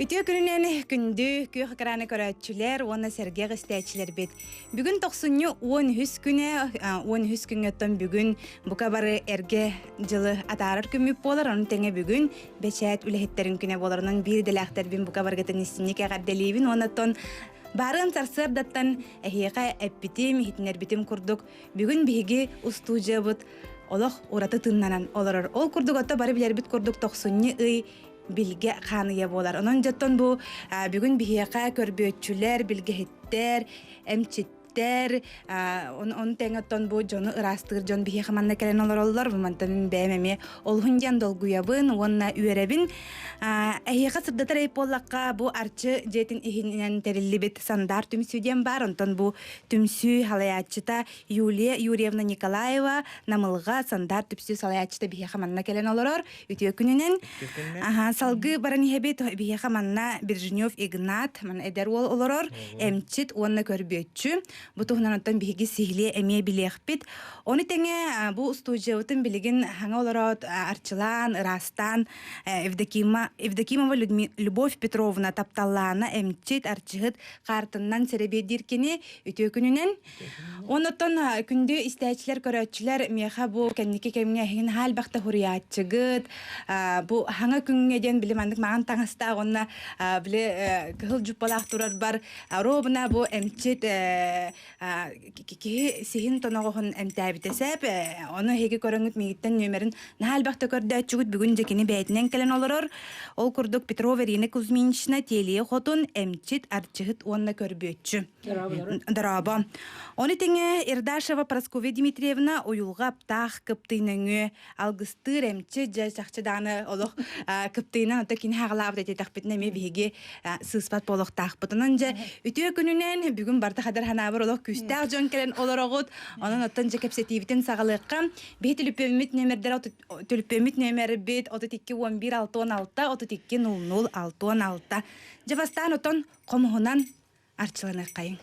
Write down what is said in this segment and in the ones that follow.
Үтүө күнүнэн күндү күөх экраны көрөөччүлэр уонна сэргэх истээччилэрбит. Бүгүн тохсунньу 13 күнэ, 13 күҥҥэттэн бүгүн бука бары эргэ дьылы атаарар күммүт буолар. Ону тэҥэ бүгүн бэчээт үлэһиттэрин күнэ буоларынан биир идэлээхтэрбин бука барыгытын истинник эҕэрдэлиибин уонна оттон баарыан сарсыардаттан эһиэхэ эппитим, иһитиннэрбитим курдук бүгүн биһиги устуудьуйабыт олох ураты тыыннанан олорор. Ол курдук отто бары билэрбит курдук тохсунньу ый билгэ хааныйа буолар. Онон дьоттон бу бүгүн биһиэхэ көрбүөччүлэр, билгэһиттэр, эмчиттэр, ону тэҥэ оттон бу дьону ыраастыыр дьон биһиэхэ манна кэлэн олороллор. Бу мантан бэйэм эмиэ олуһун диэн долгуйабын уонна үөрэбин. Эһиэхэ сырдатар эйп буоллахха, бу Арчы дьиэтин иһинэн тэриллибит Сандар түмсүү диэн баар. Онтон бу түмсүү салайааччыта Юлия Юрьевна Николаева Намылҕа Сандар түмсүү салайааччыта биһиэхэ манна кэлэн олорор. Үтүө күнүнэн. Аха, салгыы баран иһэбит. Биһиэхэ манна Биржнев Игнат, манна эдэр уол олорор, эмчит уонна көрбүөччү. Бу туһунан оттон биһиги сиһилиэ эмиэ билиэхпит. Ону тэҥэ бу устуудьуйабытын билигин хаҥа олороот арчылаан, ыраастаан Евдокима, Евдокимова Любовь Петровна тапталлаана эмчит, арчыһыт хаартыннан сэрэбиэдиир кини үтүө күнүнэн. Оннуттан күндү истээччилэр, көрөөччүлэр, миэхэ бу кэнники кэмҥэ эһигин наһаа элбэхтэ хуруйааччыгыт, бу хаҥа күҥҥэ диэн били маннык маҥан таҥастаах уонна били кыһыл дьуппалаах турарбар ровно бу эмчит киһи сиһин тоноҕоһун эмтээбитэ сэп. Ону эһиги көрөҥҥүт миигиттэн нүөмэрин наһаа элбэхтэ көрдөөччүгүт. Бүгүн дьэ кини бэйэтинэн кэлэн олорор. Ол курдук Петрова Ирина Кузьминична Тиэлийэ хотун, эмчит, арчыһыт уонна көрбүөччү. Дорообо. Ону тэҥэ Ирдашева Прасковья Дмитриевна уйулҕа аптаах кыптый нөҥүө алгыстыыр эмчи дьэ чахчы даҕаны олох кыптыйынан ото кини хаҕалаабыт этитэхпитинэ эмиэ биһиги сыыспат буолуохтаахпыт. Онон дьэ үтүө күнүнэн бүгүн барда хадыр ханаабыр олох күүстээх дьон кэлэн олороҕут. Онон оттон дьэ кэпсэтиибитин саҕалыахха. Биһи түлүпүөммүт нүөмэрдэрэ түлүпүөммүт нүөмэрбит 32 11 66 32 00 66. Дьэ бастаан отон хомуһунан арчыланыаххайыҥ.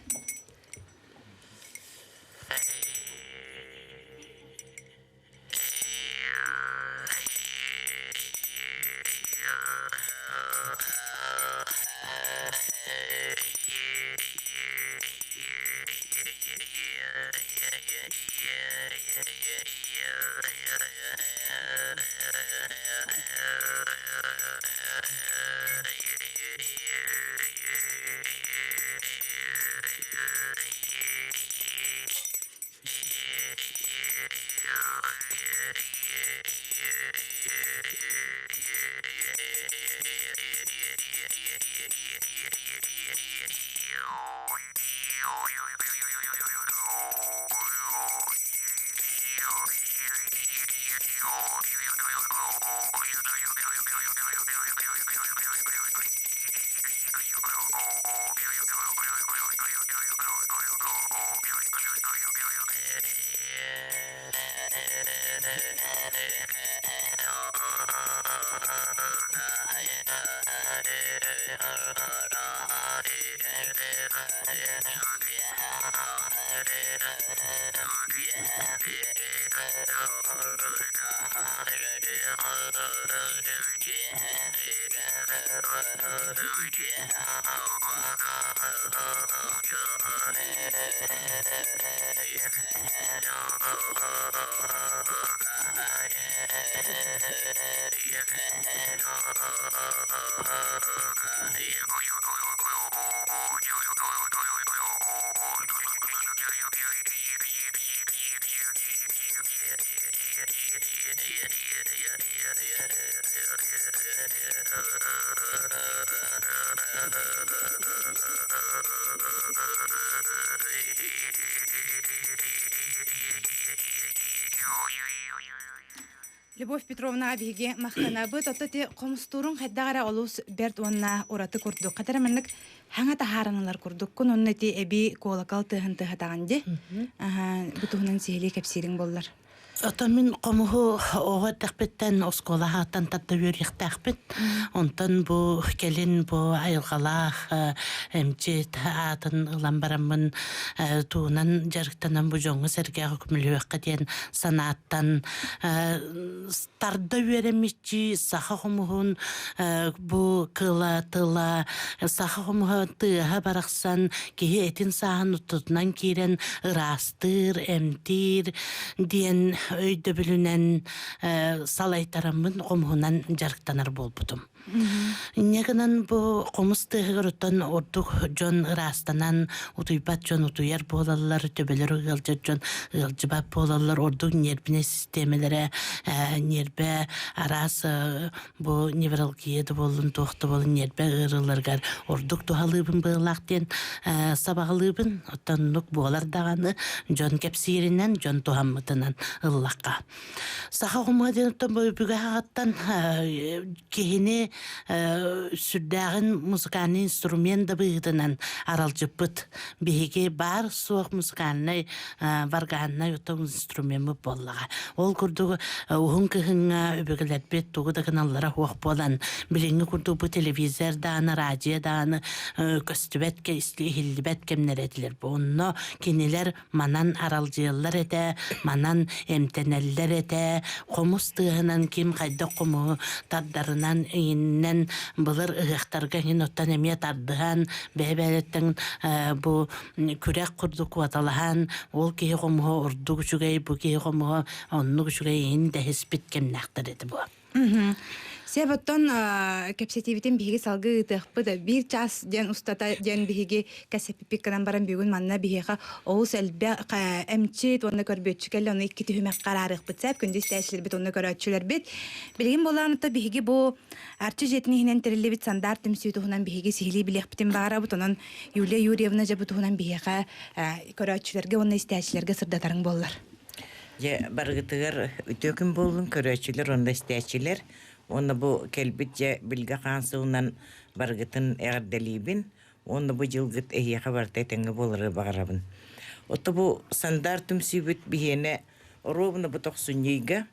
Любовь Петровна биһиги махтанабыт. Ото ти хомустуурун хайдах эрэ олус бэрт уонна ураты курдук. Хатара маннык хаҥа таһааран курдуккун онно ити эби куолакал тыаһын тыаһатаҕын ди. Бу туһунан сиһилии кэпсиириҥ буоллар. Оттон мин хомуһу оҕо эрдэхпиттэн оскуола аһааттан тарда үөрүйэхтээхпин. Онтон бу кэлин бу айылҕалаах эмчит аатын ылан бараммын туунан дьарыктанан бу дьоҥҥо-сэргэҕэ көмөлөһүөххэ диэн санааттан тарда үөрэммиччи саха хомуһун бу кыла тыла саха хомуһа тыаһа барахсан киһи этин сааһын уттутунан киирэн ыраастыыр, эмтиир диэн өйдөбүлүнэн салайтараммын хомуһунан дьарыктанар буолбутум. Инньэ гынан бу хомус тыаһыгар оттон ордук дьон ыраастанан утуйбат дьон утуйар буолаллар, төбөлөрө ыалдьар дьон ыалдьыбат буолаллар, ордук ньиэрбинэй систиэмэлэрэ ньиэрбэ араас бу невралгия да буоллун, туох да буоллун ньиэрбэ ыарыыларыгар ордук туһалыыбын быһыылаах диэн сабаҕалыыбын. Оттон оннук буолар даҕаны дьон кэпсииринэн, дьон туһаммытынан ыллахха. Саха хомуһа диэн оттон өбүгэ аҕаттан киһини сүрдээҕин музыкальный инструмент да быһыытынан аралдьыппыт. Биһиги баар суох музыкальнай варганнай оттон инструмеммыт буоллаҕа. Ол курдук уһун кыһыҥҥа өбүгэлэрбит тугу да гыналлара суох буолан, билиҥҥи курдук бу телевизор даҕаны, радио даҕаны көстүбэт, иһиллибэт кэмнэрэ этилэр. Онно кинилэр манан аралдьыйаллар этэ, манан эмтэнэллэр этэ, хомус тыаһынан ким хайдах хомуһу тардарынан иҥиннэн былыр ыһыахтарга иҥин оттон эмиэ тардыһан бэйэ-бэйэлэриттэн бу күрэх курдук куоталаһан ол киһи хомуһа ордук үчүгэй, бу киһи хомуһа оннук үчүгэй иһин дэһиспит кэмнээхтэр этэ бу. Сеп оттон кэпсэтиибитин биһиги салгыы ыытыахпыт. Биир час диэн устата диэн биһиги кэсэппиппит гынан баран бүгүн манна биһиэхэ олус элбэх эмчит уонна көрбүөччү кэллэ. Ону икки түһүмэххэ араарыахпыт сеп. Күндү истээччилэрбит уонна көрөөччүлэрбит. Билигин буолаанытта биһиги бу Арчы дьиэтин иһинэн тэриллибит Сандар түмсүү туһунан биһиги сиһилии билиэхпитин баҕарабыт. Онон Юлия Юрьевна дьэ бу туһунан биһиэхэ көрөөччүлэргэ уонна истээччилэргэ сырдатарыҥ буоллар. Дьэ, барыгытыгар үтүө күн буоллун, көрөөччүлэр уонна истээччилэр. Уонна бу кэлбит дьэ Билгэ Хаан сылынан барыгытын эҕэрдэлиибин. Уонна бу дьылгыт эһиэхэ барыта этэҥҥэ буолары баҕарабын. Ото бу Сандар түмсүүбүт биһиэнэ оруобуна бу тохсунньуйга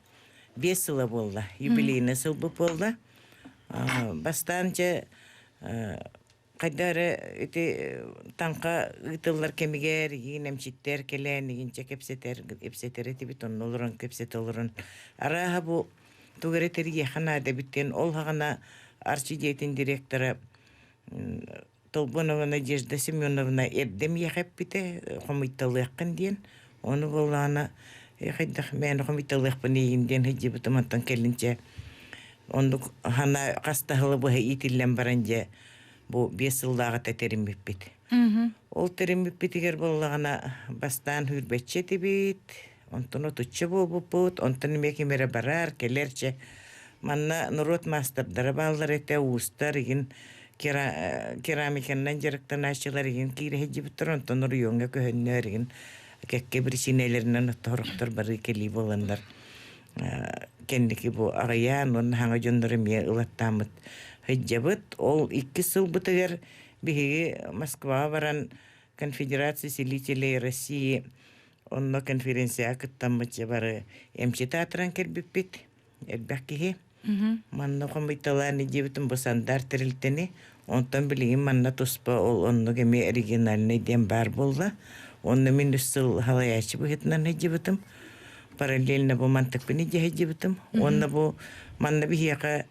5 сыла буолла, юбилейный сылбыт буолла. Бастаан дьэ Хайда эрэ ити таҥха ыытыллар кэмигэр игин эмчиттэр кэлэн игинчэ кэпсэтэр кэпсэтэр этибит онно олорон кэпсэтэ олорон арааһа бу тугу эрэ тэрийиэххэ наада эбит диэн ол саҕана Арчы дьиэтин директора Толбонова Надежда Семеновна эрдэ миэхэ эппитэ хомуйталыаххын диэн ону буоллаҕына хайдах мээнэ хомуйталыахпын иин диэн сылдьыбытым онтон кэлин чэ оннук хана хас да сылы быһа иитиллэн баран дьэ бу 5 сыллааҕыта тэриммиппит. Ол тэриммиппитигэр буоллаҕына бастаан сүүрбэччэ этибит, онтон отучча буолбуппут, онтон эмиэ ким эрэ барар, кэлэр чэ. Манна норуот маастардара бааллар этэ, уустар игин керамиканнан дьарыктанааччылар игин киирэ сылдьыбыттар, онтон оройуоҥҥа көһөннөр игин кэккэ биричиинэлэринэн отторохтор барыы кэлии буоланнар кэнники бу аҕыйаан уонна хаҥа дьоннору эмиэ ылаттааммыт сылдьабыт. Ол иккис сылбытыгар биһиги Москваҕа баран Конфедерация селителей России онно конференцияҕа кыттаммыт дьэ бары эмчит аатыран кэлбиппит элбэх киһи. Манна хомуйталаан диэбитим бу Сандар тэрилтэни. Онтон билигин манна туспа ол оннук эмиэ региональнай диэн баар буолла. Онно мин үс сыл халайааччы быһыытынан сылдьыбытым. Параллельно бу мантыкпын илдьэ сылдьыбытым. Уонна бу манна биһиэхэ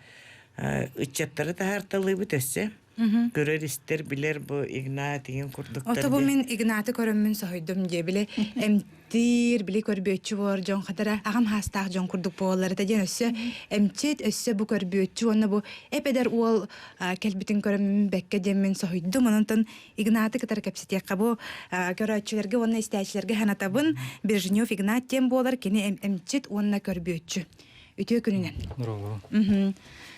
ыччаттары таһаарталыыбыт өссө. Көрөр-истэр, билэр бу Игнат игин курдуктар. Ото бу мин Игнаты көрөммүн соһуйдум дии. Били эмтиир, били көрбүөччү буолар дьон хатара аҕам хаастаах дьон курдук буолаллар этэ диэн өссө эмчит, өссө бу көрбүөччү уонна бу эп-эдэр уол кэлбитин көрөммүн бэккэ диэммин соһуйдум. Онон Игнаты кытары кэпсэтиэххэ бу көрөөччүлэргэ уонна истээччилэргэ санатабын. Брежнев Игнат диэн буолар, кини эмчит уонна көрбүөччү. Үтүө күнүнэн. Нуроллорун.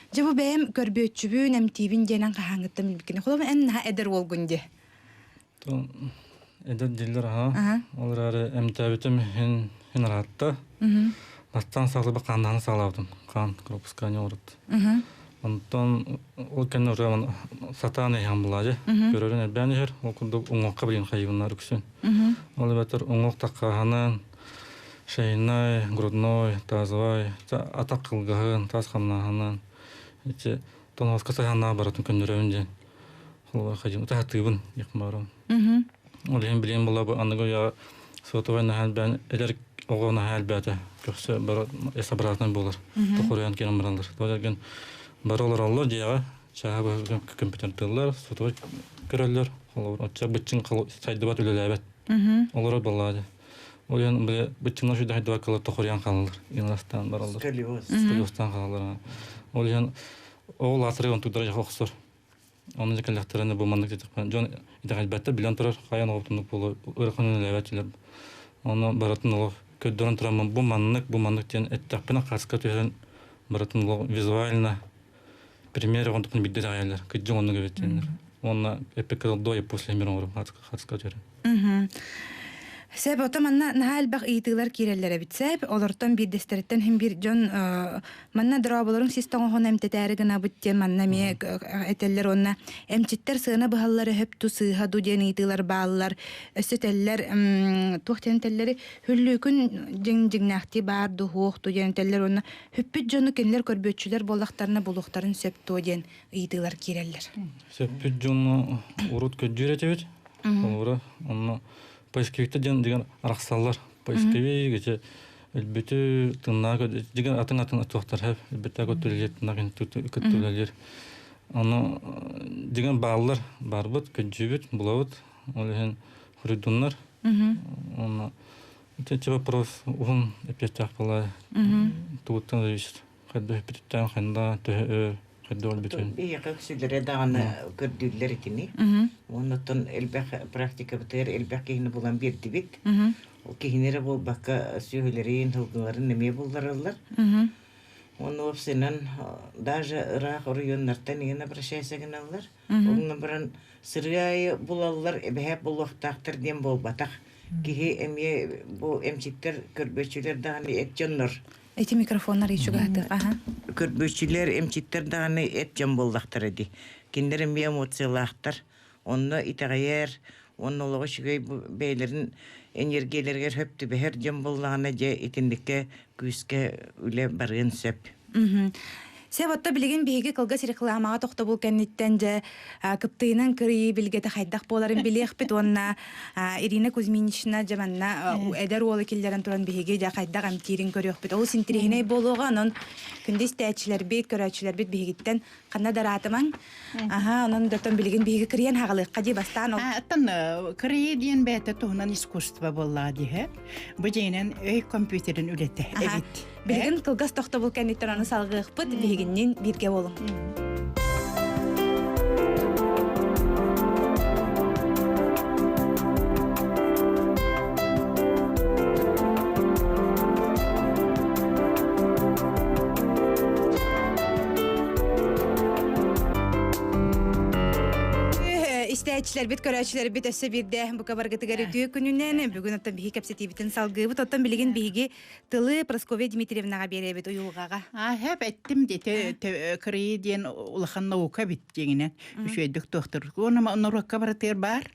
Дьэ бу бэйэм көрбүөччүбүн, эмтиибин диэнэн хаһааҥҥыттан билбиккин. Холобур, эн наһаа эдэр уолгун дии. Эдэр дииллэр аха. Ол эрээри эмтээбитим иһин иһин ыраатта. Бастаан саҕалыба хааннаһан саҕалаабытым. Хаан пропускание оҥорут. Онтон ол кэннэ уже сатаан иһэн булаадьы. Көрөрүн элбээн иһэр. Ол курдук уҥуохха билин хайыгыннар үксүн. Ол эбэтэр уҥуох таккааһынан. Шейный, грудной, тазовай, атах кылгаһын, тас хамнааһынын, ити тоноска саһанаа барытын көннөрөбүн диэн холобура хадьым таһатыыбын якмарым. Ол иһин билигин була бу аныгы үйэҕэ сотовай наһаа элбээн эдэр оҕо наһаа элбээтэ. Көхсө бары эсобратный буолар. Тохуруйан киирэн бараллар. Тоҕо диэн бары олороллор дьиэҕэ чааһы компьютердыыллар, сотовай көрөллөр. Холобур, оччо быччыҥ сайдыбат үлэлээбэт. Олорор буоллаҕа дии. Ол иһин били быччыҥнар сүрдээх хайдыбаккалар тохуруйан хаалаллар. Иҥырастаан бараллар. Сколиоз. Сколиозтаан хаалаллар. Ол иһин ол аатыры онтуктара охсор. Оны кэллэхтэринэ бу маннык диэтэхпинэ дьон итэҕэйбэттэр билэн турар хайан оҕотуннук буолуо ыарахан үлэлээбэт Ону барытын олох көрдөрөн тураммын бу маннык бу маннык диэн эттэхпинэ хаска түһэрэн барытын олох визуально пример оҕонтукун биирдэ итэҕэйэллэр кырдьык оннук эбит диэннэр уонна эппиккэ до и после мир оҥорум хаска түһэрэн Сөп, ото манна наһаа элбэх ыйытыылар киирэллэр эбит. Сөп, олортон биирдэстэриттэн иһин биир дьон манна дорооболоруҥ сис тоҥоһун эмтэтээри гынабыт диэн манна эмиэ этэллэр уонна эмчиттэр сыана быһаллар өһөп ту сыыһа ду диэн ыйытыылар бааллар. Өссө этэллэр туох диэн этэллэри хүллүүкүн дьиҥ дьиҥнээхтии баар ду хуох ду диэн этэллэр уонна хүппүт дьону кинилэр көрбүөччүлэр буоллахтарына булуохтарын сөп дуо диэн ыйытыылар киирэллэр. Сөппүт дьону урут көрдүүр этибит. Холобура, онно поисковиктар диэн дигэн арахсаллар. Поисковик, ити өлбүтү тыннаах дигэн атын-атын туохтар хэп өлбүтэ көттүлэлиир тыннаах көттүлэлиир. Ону дигэн бааллар, барбыт, көрдүүбүт, булабыт. Ол иһин хоруйдуннар. Онно ити вопрос уһун эппиэттээх буолла. Тугуттан зависит. Хайдах эппититтэн ханна төһө өр хайдах өлбүтүн. Биһиэхэ үксүлэрэ даҕаны көрдүүллэр итини. Оннуттан элбэх практикабытыгар элбэх киһини булан биэрдибит. Ол киһини эрэ буолбакка сүөһүлэрин, сылгыларын эмиэ буллараллар. Уонна уопсайынан даже ыраах оройуоннартан иһин обращайся гыналлар. Онно баран сырыы аайы булаллар, эбэһээт булуохтаахтар диэн буолбатах. Киһи эмиэ бу эмчиттэр, көрбүөччүлэр даҕаны эт дьоннор Эти микрофоннар ичугаһатык, аха. Көрбүөччүлэр, эмчиттэр даҕаны эт дьон буоллахтара дии. Кинилэр эмиэ эмоциялаахтар. Онно итэҕэйэр, уонна олоҕу үчүгэй бэйэлэрин энергиялэригэр сөп түбэһэр дьон буоллаҕына, дьэ итинниккэ күүскэ үлэ барыан сөп. Сеп отто билигин биһиги кылгас рекламаҕа тохтобул кэнниттэн дьэ кыптыйынан кырыйыы билгэтэ хайдах буоларын билиэхпит уонна Ирина Кузьминична дьэ манна эдэр уолу киллэрэн туран биһиги дьэ хайдах эмтиирин көрүөхпүт. Олус интириэһинэй буолуоҕа, онон күндү истээччилэрбит, көрөөччүлэрбит биһигиттэн ханна да ыраатымаҥ. Аха, онон дотон билигин биһиги кырыйан хаҕалыахха дии бастаан ол. Оттон кырыйыы диэн бэйэтэ туһунан искусство буоллаҕа диһэ. Бу дьиҥинэн өй компьютерин үлэтэ эбит. Билигин кылгас тохтобул кэнниттэн аны салгыахпыт, биһигинниин бииргэ буолуҥ. Истээччилэрбит, көрөөччүлэрбит өссө биирдэ бука баргытыгар үтүө күнүнэн бүгүн оттон биһиги кэпсэтиибитин салгыыбыт. Оттон билигин биһиги Тылы Прасковья Дмитриевнаҕа биэрэбит уйулҕаҕа. Аа, хэп эттим дии, кырыйы диэн улахан наука эбит дьиҥинэн. Үчүгэйдик туохтур. Уонна норуокка барытыгар баар.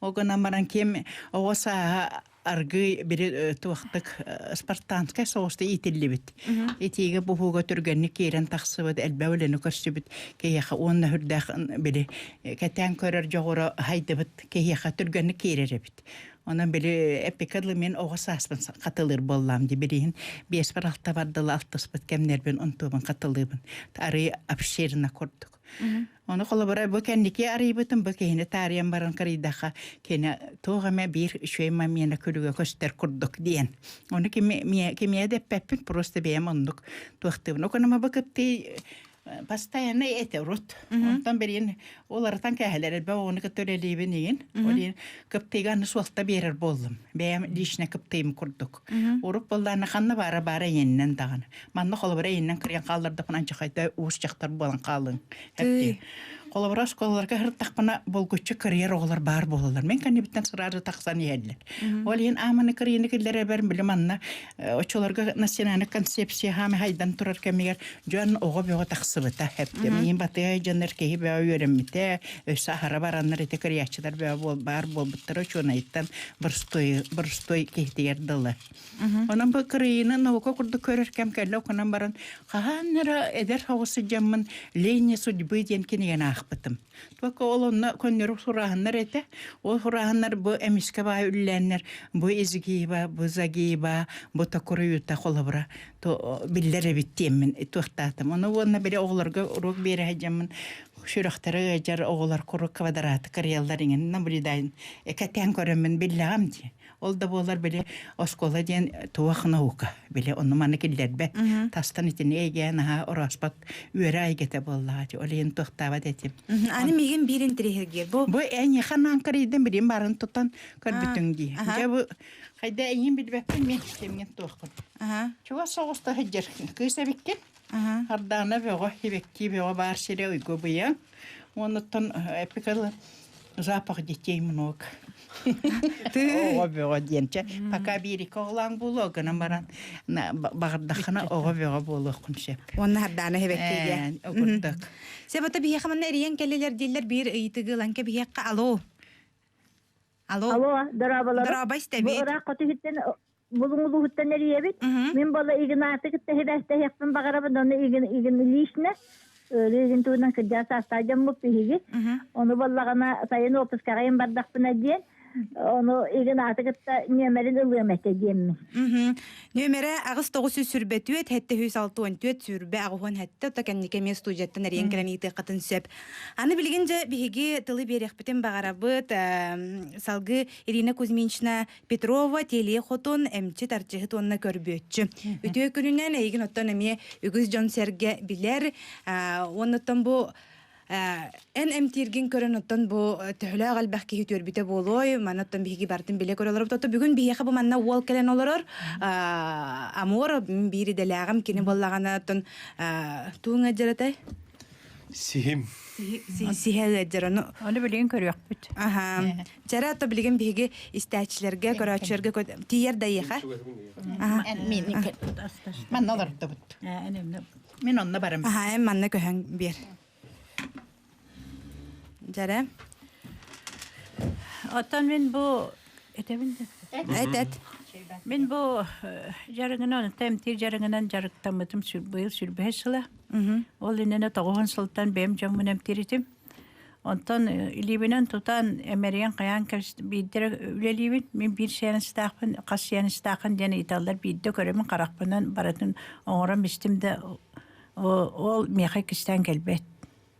Ол гынан баран ким оҕо сааһа аргы бири туохтук спартанскай соҕуста иитиллибит. Итиигэ буһууга түргэнник киирэн тахсыбыт, элбэх үлэни көрсүбүт киһиэхэ уонна үрдээх били кэтээн көрөр дьоҕура хайдыбыт киһиэхэ түргэнник киирэр эбит. Онон били эппиккэ дылы мин оҕо сааспын хатылыыр буоллаам дии билиһин биэспэр алтабар дылы алтыспыт кэмнэрбин онтуобун хатылыыбын. Арый обширно курдук. Ону холобура бу кэнники арыйбытым бу киһини таарыйан баран кырыйдахха кини туох эмэ биир үчүгэй момена күлүгэ көстөр курдук диэн. Ону кими кимиэ да эппэппин просто бэйэм оннук туохтуубун. Оконома бу кыптый постоянно этэ урут. Онтон билигин уларытан кээһэлэр элбэх оҕону кытта үлэлиибин игин. Ол иһин кыптыйга аны суолта биэрэр буоллум. Бэйэм лично кыптыйым курдук. Урут буоллаана ханна баара баара ийэнинэн даҕаны. Манна холобура ийэнинэн кырыйан хааллардахпына анчахайда уус дьахтар буолан хаалыҥ. Эптии. Холобура, оскуолаларга сырыттахпына булгуччу кырыйар оҕолор баар буолаллар. Мин кэннибиттэн сразу тахсан иһэллэр. Ол иһин ааманы кырыйыны киллэрэрбэр били манна оччолорго национальная концепция хаамы хайдан турар кэмигэр дьон оҕо бөҕө тахсыбыта. Эптэмиин батыай дьоннор киһи бөҕө үөрэммитэ, өссө аһара бараннар ити кырыйааччылар бөҕө баар буолбуттара учуонайыттан боростуой боростуой киһитигэр дылы. Онон бу кырыйыны наука курдук көрөр кэм кэллэ окунан баран хаһан эрэ эдэр соҕус сылдьаммын Лени судьбы диэн кинигэни аахпытым. Только ол онно көннөрү сурааһыннар этэ. Ол сурааһыннар бу эмискэ баай үллээннэр бу изгиба, бу загиба, бу токуруйута холобура то биллэр эбит диэммин туохтаатым. Ону уонна били оҕолорго уруок биэрэ сылдьаммын сүрэхтэрэ ыалдьар оҕолор куруук квадраты кырыйаллар иҥин наблюдайын кэтээн көрөммүн биллэҕим дии. Ол да буоллар били оскуола диэн туох наука били онну маны киллэрбэт тастан итини эйгэ наһаа орооспот үөрэ айгэтэ буоллаҕа ол иһин туохтаабат этим. Аны миигин биир интириэһиргиир бу. Бу эйиэхэ анаан кырыйдым билим барын тутан көрбүтүҥ дии. Дьэ бу хайда эйиин билбэппин мен кэмҥин туохпун. Чугас соҕуста сылдьар кыыс эбиккин. Ардаана бөҕө, сибэкки бөҕө баар сирэ уйгу быйаҥ. Онуттан эпикал запах детей много. Оҕо бөҕө диэн чэ пока биирикэ оҕолаан буолуо гынан баран баҕардаххына оҕо бөҕө буолуоххун сөп. Уонна Хардаана сибэккигэ. Курдук. Себата биһиэхэ манна эрийэн кэллилэр дииллэр биир ыйытыгы ылан кэбиһиэххэ алло. Алло. Алло, дорооболору. Дорообо Бу истэбит. ыраах хоту иһиттэн булуҥ улууһуттан эрийэбит. Мин буола Игнаты кытта сибээстэһиэхпин баҕарабын, ону Игин Игин лично Игин туһунан кырдьаҕас саастаах дьоммут биһиги. Ону буоллаҕына сайын уоппускаҕа иһин бардахпына диэн, ону Игнаты кытта нүөмэрин ылыам этэ диэммин. Нүөмэрэ 8924 764 сүүрбэ 87 ото кэнники эмиэ студияттан эрийэн кэлэн ыытыаххытын сөп. Аны билигин дьэ биһиги тылы биэриэхпитин баҕарабыт. Салгыы Ирина Кузьминична Петрова, Телия Хотун, эмчит, арчыһыт уонна көрбүөччү. Үтүө күнүнэн эйигин оттон эмиэ үгүс дьон-сэргэ билэр. Уонна бу эн эмтииргин көрөн оттон бу төһөлөөх элбэх киһи үтүөрбүтэ буолуой манна оттон биһиги барытын билэ көрө олоробут ото бүгүн биһиэхэ бу манна уол кэлэн олорор Амур биир идэлээҕим кини буоллаҕына оттон тууҥ ыалдьар Сиһим. Сиһэ ыалдьар ону Ону билигин көрүөхпүт. Аха. Чара то билигин биһиги истээччилэргэ, көрөөччүлэргэ тиийэр да иэхэ. Манна олордубут. Мин онно барым. Аха, эн манна көһөн биэр. Дьэрэ. Оттон мин бу этэбин Эт эт. Мин бу дьарыгынан, эмтиир дьарыгынан дьарыктаммытым быйыл сүрбэһис сыла. Ол иннинэ тоҕуһун сылтан бэйэм дьоммун эмтиир этим. Онтон илиибинэн тутан эмэрийэн хайаан биирдэрэ үлэлиибин. Мин биир сеанстаахпын, хас сеанстааххын диэн ыйыталлар. Биирдэ көрөмүн харахпынан барытын оҥорон истим да ол миэхэ кистээн кэлбэт.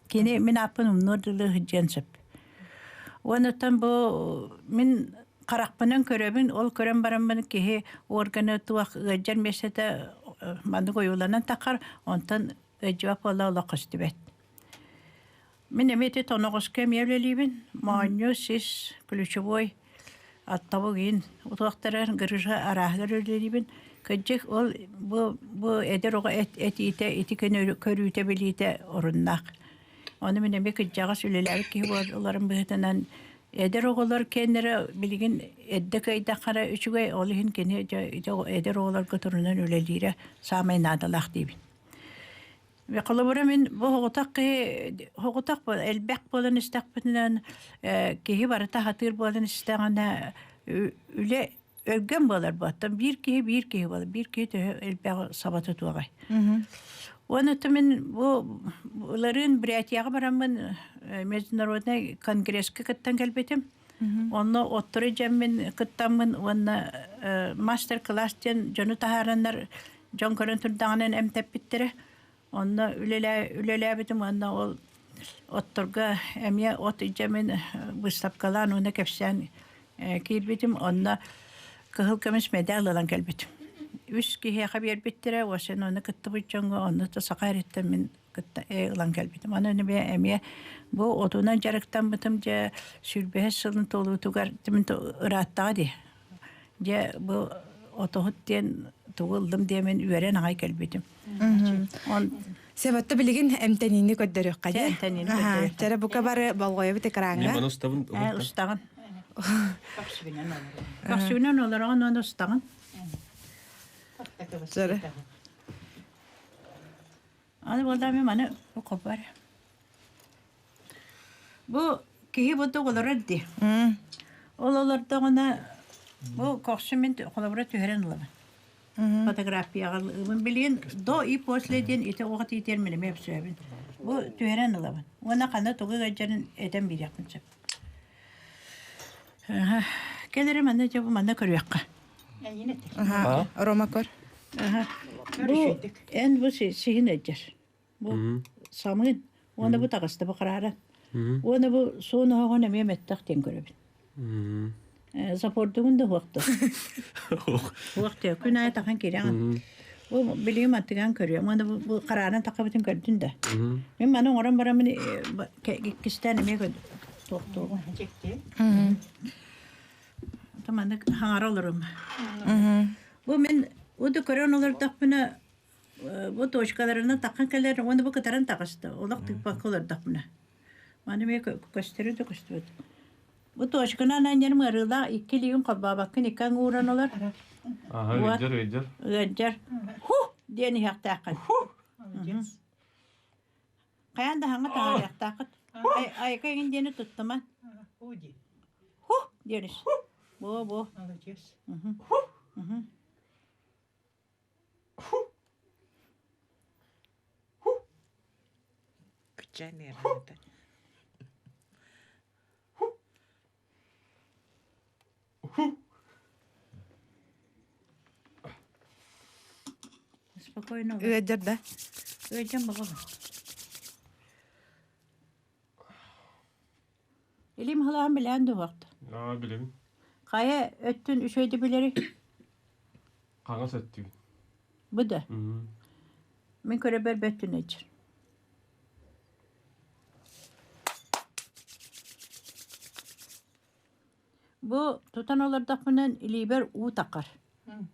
Кини мин ааппын умнуор дылы сылдьыан сөп. Уонуттан бу мин харахпынан көрөбүн, ол көрөн бараммын киһи органы туох ыалдьар миэстэтэ маннык ойууланан таххар, онтон ыалдьыбат буолла олох көстүбэт. Мин эмиэ ити тоноҕоско эмиэ үлэлиибин. Моонньу, сис, ключевой, аттабык иин утуохтарар, грыжа арааһыгар үлэлиибин. Кырдьык, ол бу, бу эдэр оҕо этиитэ, ити көрүүтэ, билиитэ оруннаах. Ону мин эмиэ кырдьаҕас үлэлээбит киһи буоларым быһыытынан эдэр оҕолор киэннэрэ билигин эрдэ кыайдаххара үчүгэй, ол иһин кини эдэр оҕолорго турунан үлэлиирэ саамай наадалаах диибин. Холобура мин бу соҕотох киһи соҕотох элбэх буолан истэхпитинэн киһи барыта сатыыр буолан истэҕинэ үлэ өлгөм буолар буоттан биир киһи биир киһи буолар биир киһи төһө элбэҕи саба тутуоҕай. Уонна мин бу ыларыын Бурятияҕа бараммын международнай конгресска кыттан кэлбитим. Онно оттору дьэммин кыттаммын уонна мастер-класс диэн дьону таһаараннар дьон көрөн турдаҕынан эмтэппиттэрэ. Онно үлэлээбитим уонна ол отторго эмиэ от дьэмин быыстапкалаан уонна кэпсээн киирбитим. Онно кыһыл көмүс мэдээл ылан кэлбитим. Үс киһиэхэ биэрбиттэрэ, уосен ону кыттыбыт дьоҥҥо онно саха эриттэн мин кытта ылан кэлбитим. Аны эмиэ бу отунан дьарыктаммытым дьэ сүүрбэһис сылын туолуутугар ырааттаҕа дии. Дьэ бу отоһут диэн тугу ыллым диэмин үөрэн аҕай кэлбитим. Себатта билигин эмтэниини көрдөрүөххэ Чэ, дии. эмтэниини Аха, көрдөрүөххэ. Чэрэ бука бары болҕойобут экраҥҥа. Мен устабын. Ээ, устаҕын. Көхсүгүнэн олорон. Көхсүгүнэн олороҕун уонна устаҕын. Чэрэ. Аны буоллаа мен маны хоппар. Бу киһи бурдук олорор дии. Ол олордоҕуна бу көхсүн мин холобура түһэрэн ылабын. Фотографияҕа ылабын. Билигин до и после диэн ити оҕо тиитиэр мин эмиэ өпсөөбүн. Бу түһэрэн ылабын. Уонна ханна тугу ыалдьарын этэн биэриэхпин сөп. Кэл эрэ манна дьэ бу манна көрүөххэ. Аха, Рома көр. Бу эн бу сиһин ыалдьар. Бу самыын уонна бу таҕыста бу харааран. Уонна бу суон оһоҕун эмиэ мөттөх диэн көрөбүн. Запордугун да уохту. Уохту күн аайы тахан киирэҕин. Бу билигин мантыган көрүөм. Уонна бу харааран таххабытын көрдүн да. Мин маны оҥорон бараммын иккистээн эмиэ туохтуоҕум. Маннык хаҥара олорум. Бу мин уду көрөн олордохпуна бу точкаларынан таххан кэлэр уонна бу кытаран таҕыста. Олох тыыппакка олордохпуна. Маны эмиэ көстөрү да көстүбэт. Бу точканан анньарым ыарыылаах икки илиигин холбообоккун икки аҥы ууран олор. Аха, ыалдьар, ыалдьар. Ыалдьар. Ху диэн иһэхтээххин. Хайаан да хаҥа таһаарыахтааххыт. Айка игин диэни туттума. Ху диэн ис. Бо бо. Молодец. Кыччаан эрээта. Спокойно. Ыалдьар да? Ыалдьан баҕабын. Илим халаан билээн дуһуохта. Аа, билэбин. Хайа өттүн үчүгэйди билэри? Хаҥас өттүгүн. Бу да. Мин көрөбөр бөттүн эчир. Бу тутан олордохпунан илиибэр уу таххар.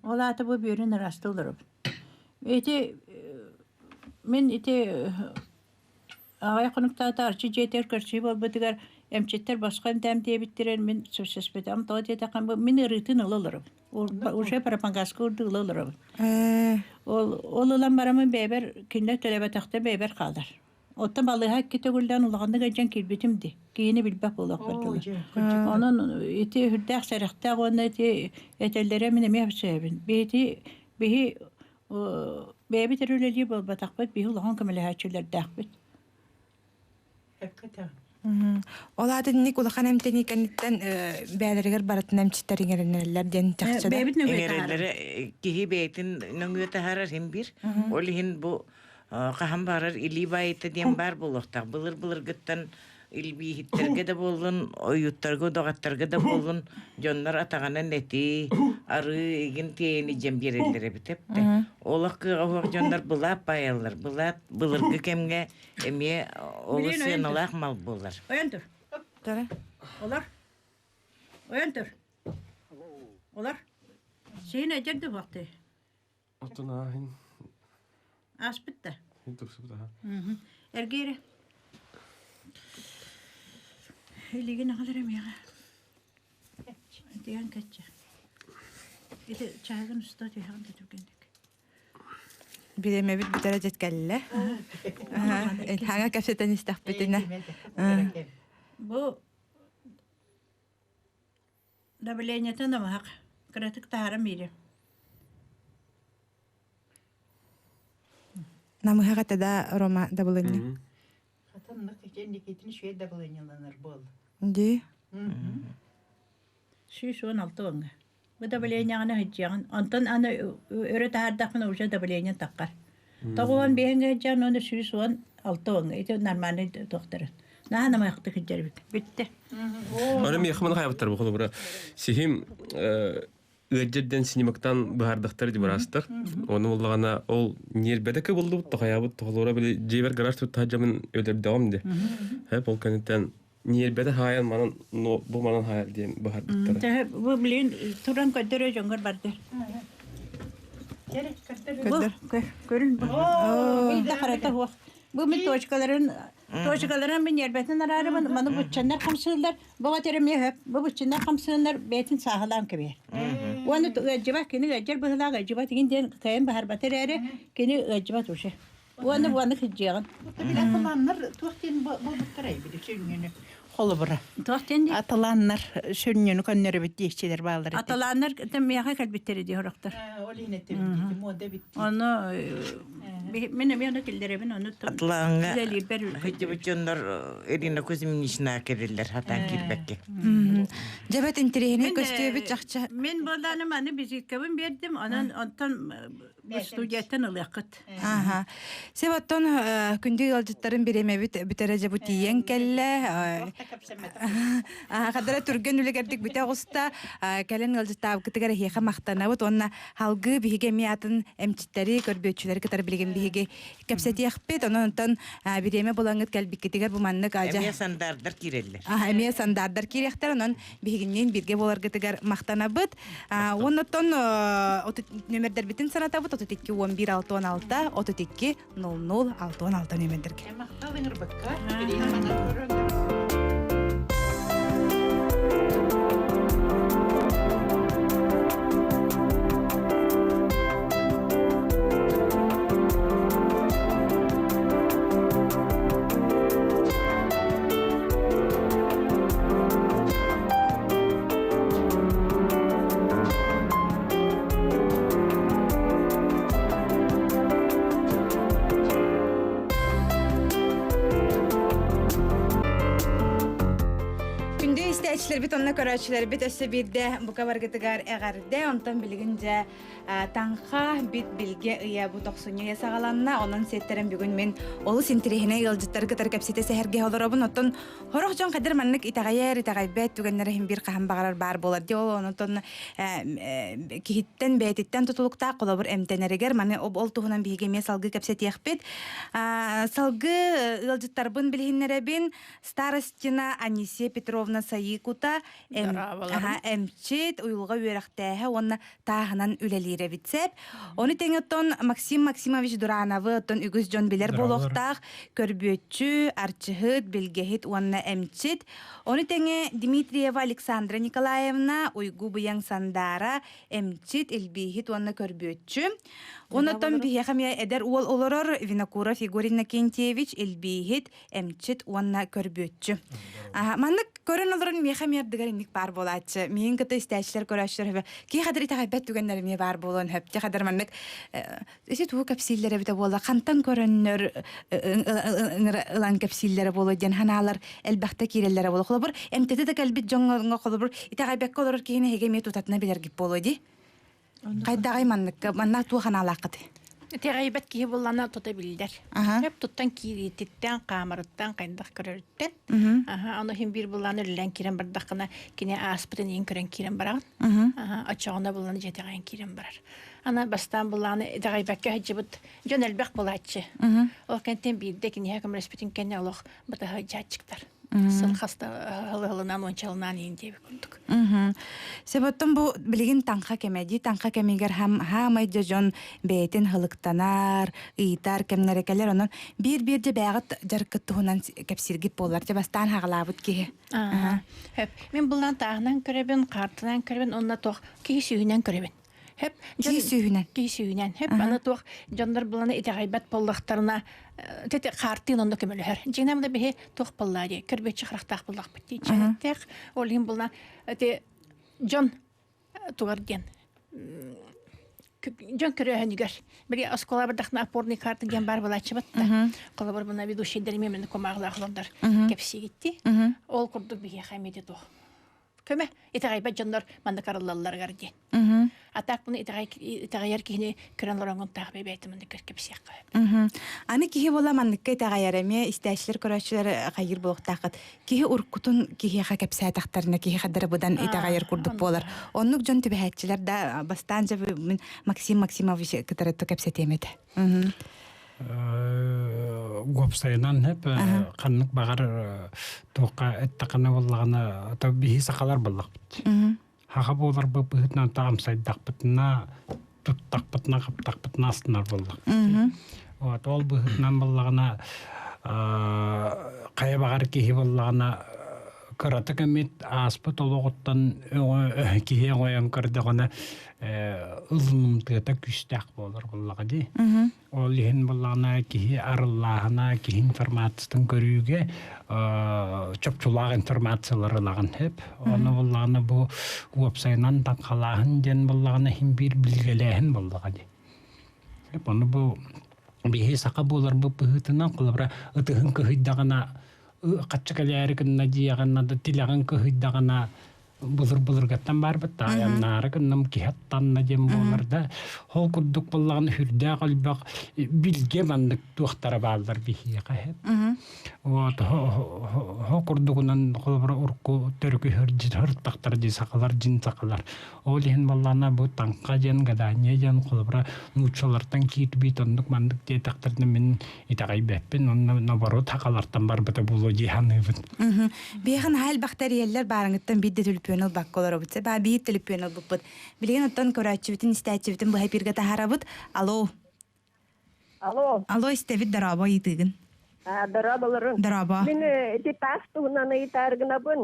Ол аата бу бүөрүн ыраастыы олоробун. Ити мин ити аҕыйах хонуктаата Арчы дьиэтигэр көрсүһүү буолбутугар эмчиттэр босхо эмтээм диэбиттэрин мин сөпсөспөтөҕүм. Тоҕо диэтэххэ бу мин ыарыытын ыла олоробун. Уже пропагаска урду ыла олоробун. Ол ол ылан бараммын бэйэбэр кинилэр төлөөбөтөхтөр бэйэбэр хаалар. Оттон балыыһа икки төгүллээн улаханнык илдьэн киирбитим дии. Киһини билбэт буолуохпар дылы. Онон ити үрдээх сэрэхтээх уонна ити этэллэрэ мин эмиэ сөбүн. Биһити биһи бэйэбит эрэ үлэлиир буолбатахпыт, биһи улахан көмөлөһөөччүлэрдээхпит. Ол аата инник улахан эмтэнии кэнниттэн бэйэлэригэр барытын эмчиттэр иҥэринэллэр диэн чахчы да? Бэйэбит нөҥүө таһаарар. Иҥэрэллэрэ киһи бэйэтин нөҥүө таһаарар иһин биир. Ол иһин бу хаһан баҕарар илии баайыта диэн баар буолуохтаах. Былыр-былыргыттан илбииһиттэргэ да буоллун, ойууттарга, удаҕаттарга да буоллун, дьоннор атаҕынан эти, арыы игин тиэйини дьэн биэрэллэр эбит эптэ. Олох кыаҕа суох дьоннор былаат баайаллар. Былаат былыргы кэмҥэ эмиэ олус сыаналаах мал буолар. Ойон тур. Олор. Ойон тур. Олор. Сиһин эдэр да буохты. Оттон ааһын Ааспыт да. Хин тупсубут аха. Эргиэри. Илигин аҕалар эмиэҕэ. Диэн кэтчэ. Ити чаһыгын уста түһэҕин да түргэнник. Бириэмэбит бүтэрэ дьэт кэллэ. Хаҥа кэпсэтэн истэхпитинэ. Бу Давлениета намыһах, кыратык таһааран биэриэм. Намыһах этэ да Рома дабылынньа. Хатаннык итин үчүгэй дабылынньаланар буол. Дии. 116 уонга. Бу давлениеҕына сылдьыаҕын. Онтон аны өрө таһаардахпына уже давление таххар. Тоҕуон биэһиҥҥэ сылдьан уонна 116 уонга. Ити нормальный туохтарын. Наһаа намыһахтык сылдьар эбит. Бүттэ. Аны миэхэ маны хайабыттар бу холобура сиһим ыалдьырден синимактан быһаардахтар дибараастар. Оны буллаҕына ол ньиэрбэтэ кыбыллыбыт тохайаабыт тохолуора били дьиэбэр гараж туттаха дьамын өлөрдөҕүм де. Хэп ол кэнниттэн ньиэрбэтэ хаайан манан бу манан хаайар диэн быһаарбыттара. Бу билигин туран көрдөрө дьоҥгор барды. Бу көрүн бу. Билде харата хуох. Бу мин точкаларын точкаларын мин нербетин араарыбын маны буччаннар хамсыыллар бу тереме хөп бу буччаннар хамсыыннар бэйтин сааһылаан кэбиһэр. Уонна ыалдьыбат кини ыалдьар быһылаах ыалдьыбат игин диэн кайын баһарбат эрээри кини ыалдьыбат уже. Уонна буаны кыдьыаҕын. Аталааннар туох диэн буолбуттарай били сүнньүнү холобура. Туох диэн дии? Аталааннар сүнньүнү көннөрөбүт диэччилэр бааллар этэ. Аталааннар миэхэ кэлбиттэр дии хорохтор. Ол иһин этим муода бит. Ону мин эмиэ ону киллэрэбин ону Атлааҥҥа үлэлиирбэр сылдьыбыт дьоннор Ирина Кузьминична кэлэллэр хатаан киирбэккэ. Дьэбэт интэриэһинэй көстүөбүт чахчы. Мин буолланым аны визиткабын биэрдим, онон онтон студияттан ылыаххыт. Аха. Сеп оттон күндү ыалдьыттарын бириэмэбит бүтэрэ дьэ бу тиийэн кэллэ. Хадара түргэн үлэгэрдик бүтэ оҕуста. Кэлэн ыалдьыттаабыккытыгар эһиэхэ махтанабыт уонна халгыы биһиги эмиэ атын эмчиттэри, көрбүөччүлэри кытары билигин биһиги кэпсэтиэхпит. Онон онтон бириэмэ булаҥҥыт кэлбиккитигэр бу маннык ажа Эмиэ сандаардар киирэллэр. Эмиэ сандаардар киириэхтэр. Онон биһигинниин бииргэ буоларгытыгар махтанабыт. Оннуттан нөмердэрбитин санатабыт 32 11 66 32 00 66 нөмердерге. Махтал ыҥырбыкка. Күндү истээччилэрбит онно көрөөччүлэрбит өссө биирдэ бука баргытыгар эҕэрдэ. Онтон билигин дьэ Таҥха бит билгэ ыйа бу тохсунньу ыйа саҕаланна. Онон сиэттэрэн бүгүн мин олус интэриэһинэй ыалдьыттары кытары кэпсэтэ сэһэргэһэ олоробун. Оттон Хорох дьон хадыр маннык итэҕэйэр, итэҕэйбэт түгэннэрэ иһин биир хаһан баҕарар баар буолар дии. Ол онтон киһиттэн бэйэтиттэн тутулуктаах холобур эмтэнэригэр маны ол туһунан биһиги эмиэ салгыы кэпсэтиэхпит. Салгыы ыалдьыттарбын билиһиннэрэбин. Старостина Анисия Петровна Саикута эмчит, уйулҕа үөрэхтээһэ уонна тааһынан үлэлиир эбит сэп. Ону тэҥэ оттон Максим Максимович Дурановы оттон үгүс дьон билэр буолуохтаах көрбүөччү, арчыһыт, билгэһит уонна эмчит. Ону тэҥэ Дмитриева Александра Николаевна, Уйгу Быйаҥ Сандаара, эмчит, илбииһит уонна көрбүөччү. Онон биһиэхэ эмиэ эдэр уол олорор Винокуров Егор Иннокентьевич, илбииһит, эмчит уонна көрбүөччү. Маннык көрөн олорон миэхэ эмиэ ардыгар инник баар буолааччы. Миин кытта истээччилэр көрөөччүлэр хөбө киһи хадыр итэҕэйбэт түгэннэр эмиэ баар буолуон хөп. Ти хадыр маннык ити тугу кэпсииллэр эбитэ буолла хантан көрөннөр ылан кэпсииллэрэ буолуо диэн ханаалар элбэхтэ киирэллэрэ буолуо. Холобур, эмтэтэ да кэлбит дьоҥҥо холобур итэҕэйбэккэ олорор киһини эһиги эмиэ тутатына билэргит буолуо дии. Хайдаҕай манныкка манна туох анаалааххытый? Итэҕэйбэт киһи буллана тута биллэр. Хөп туттан киириититтэн, хаамарыттан, хайдах көрөрүттэн. Аха, ону иһин биир буллаан үлэлээн киирэн бардаххына, кини ааспытын иин көрөн киирэн бараҕын. Аха, оччоҕуна булланы дьиэтэҕэйэн киирэн барар. Ана бастаан буллааны итэҕэйбэккэ сылдьыбыт дьон элбэх булааччы. Ол кэнтэн биирдэ киниэхэ көмөлөспүтүн кэннэ олох батаһа дьааччыктар. Сыл хаста ылынан уончалынан иин диэбит курдук. Себоттон бу билигин таҥха кэмэ дии таҥха кэмигэр хаамай дьэ дьон бэйэтин хылыктанар, ыйытар кэмнэрэ кэлэр онон биир-биир дьэ бэйэҕит дьарыккыт туһунан кэпсииргит буоллар дьэ бастаан хаҕалаабыт киһи. Мин булан тааһынан көрөбүн, хаартынан көрөбүн, онно туох киһи сүүһүнэн көрөбүн. Хөп киһи сүүһүнэн. Киһи сүүһүнэн. Хөп аны туох дьоннор буланы итэҕэйбэт буоллахтарына тете хаартыын онно көмөлөһөр. Дьиҥинэн да биһи туох буоллаа дии көрбүөччү харахтаах буоллахпыт дии чээттээх. Ол иһин булна ити дьон тугар диэн дьон көрөөһүнүгэр били оскуола бардахна опорный карта диэн бар булааччыбат да холобур мына ведущийдер мен кумааҕылаах олордор кэпсиигитти ол курдук биһиэхэ эмиэ туох көмө итэҕэйбэт дьоннор маннык арыллалларыгар диэн. А так муну итэҕэйэр киһини көрөн олороҥҥун таах бэйбэйти маннык кэпсиэххэ. Аны киһи буола манныкка итэҕэйэр эмиэ истээччилэр көрөөччүлэр хайыр буолуохтааххыт. Киһи уруккутун киһиэхэ кэпсээтэхтэринэ киһи хадары быдан итэҕэйэр курдук буолар. Оннук дьон түбэһээччилэр да бастаан дьэ мин Максим Максимович кытары кэпсэтиэм этэ. Уопсайынан хэп ханнык баҕар туохха эттэххинэ буоллаҕына биһи сахалар буоллахпыт. Хаха буоларбыт быһыытынан таамсайдахпытына туттахпытына хаптахпытына астынар буоллахпыт. Вот ол быһыытынан буоллаҕына хайа баҕар киһи буоллаҕына кыратык эмит ааспыт олоҕуттан киһи өҥөйөн көрдөҕүнэ ылынымтыата күүстээх буолар буоллаҕа дии. Ол иһин буоллаҕына киһи арыллааһына, киһи информациятын көрүүгэ чопчулаах информациялары ылаҕын сөп. Ону буоллаҕына бу уопсайынан таҥхалааһын диэн буоллаҕына иһин биир билгэлээһин буоллаҕа дии. Ону бу биһи саха буоларбыт быһыытынан холобура ытыһын кыһыйдаҕына хаччы кэлээри гынна диэҕин да тилэҕин кыһыйдаҕына былыр-былыргаттан баарбыт таайаннаары гынным киһи аттанна диэн буолар да ол курдук буоллаҕына сүрдээх элбэх билгэ маннык туохтара бааллар биһиэхэ вот хо курдугунан холобура урукку төрүкү хыртахтар дии сахалар дьин сахалар ол иһин буоллаҕына бу таҥха диэн гадание диэн холобура нууччалартан киирбит оннук маннык диэтэхтэринэ мин итэҕэйбэппин онно наоборот сахалартан барбыта буолуо дии саныыбын Биэхэн наһаа элбэх тэрийэллэр баарыҥыттан биир да төлөпүөн ылбакка олоробут. Баа биир төлөпүөн ылбыппыт. Билигин оттон көрөөччүбүтүн, истээччибитин быһа эпиргэ таһаарабыт. Алло. Алло. Алло, истэбит, дорообо ыйытыыгын. Дорооболорун. Дорообо. Мин ити таас туһунан ыйытаар гынабын.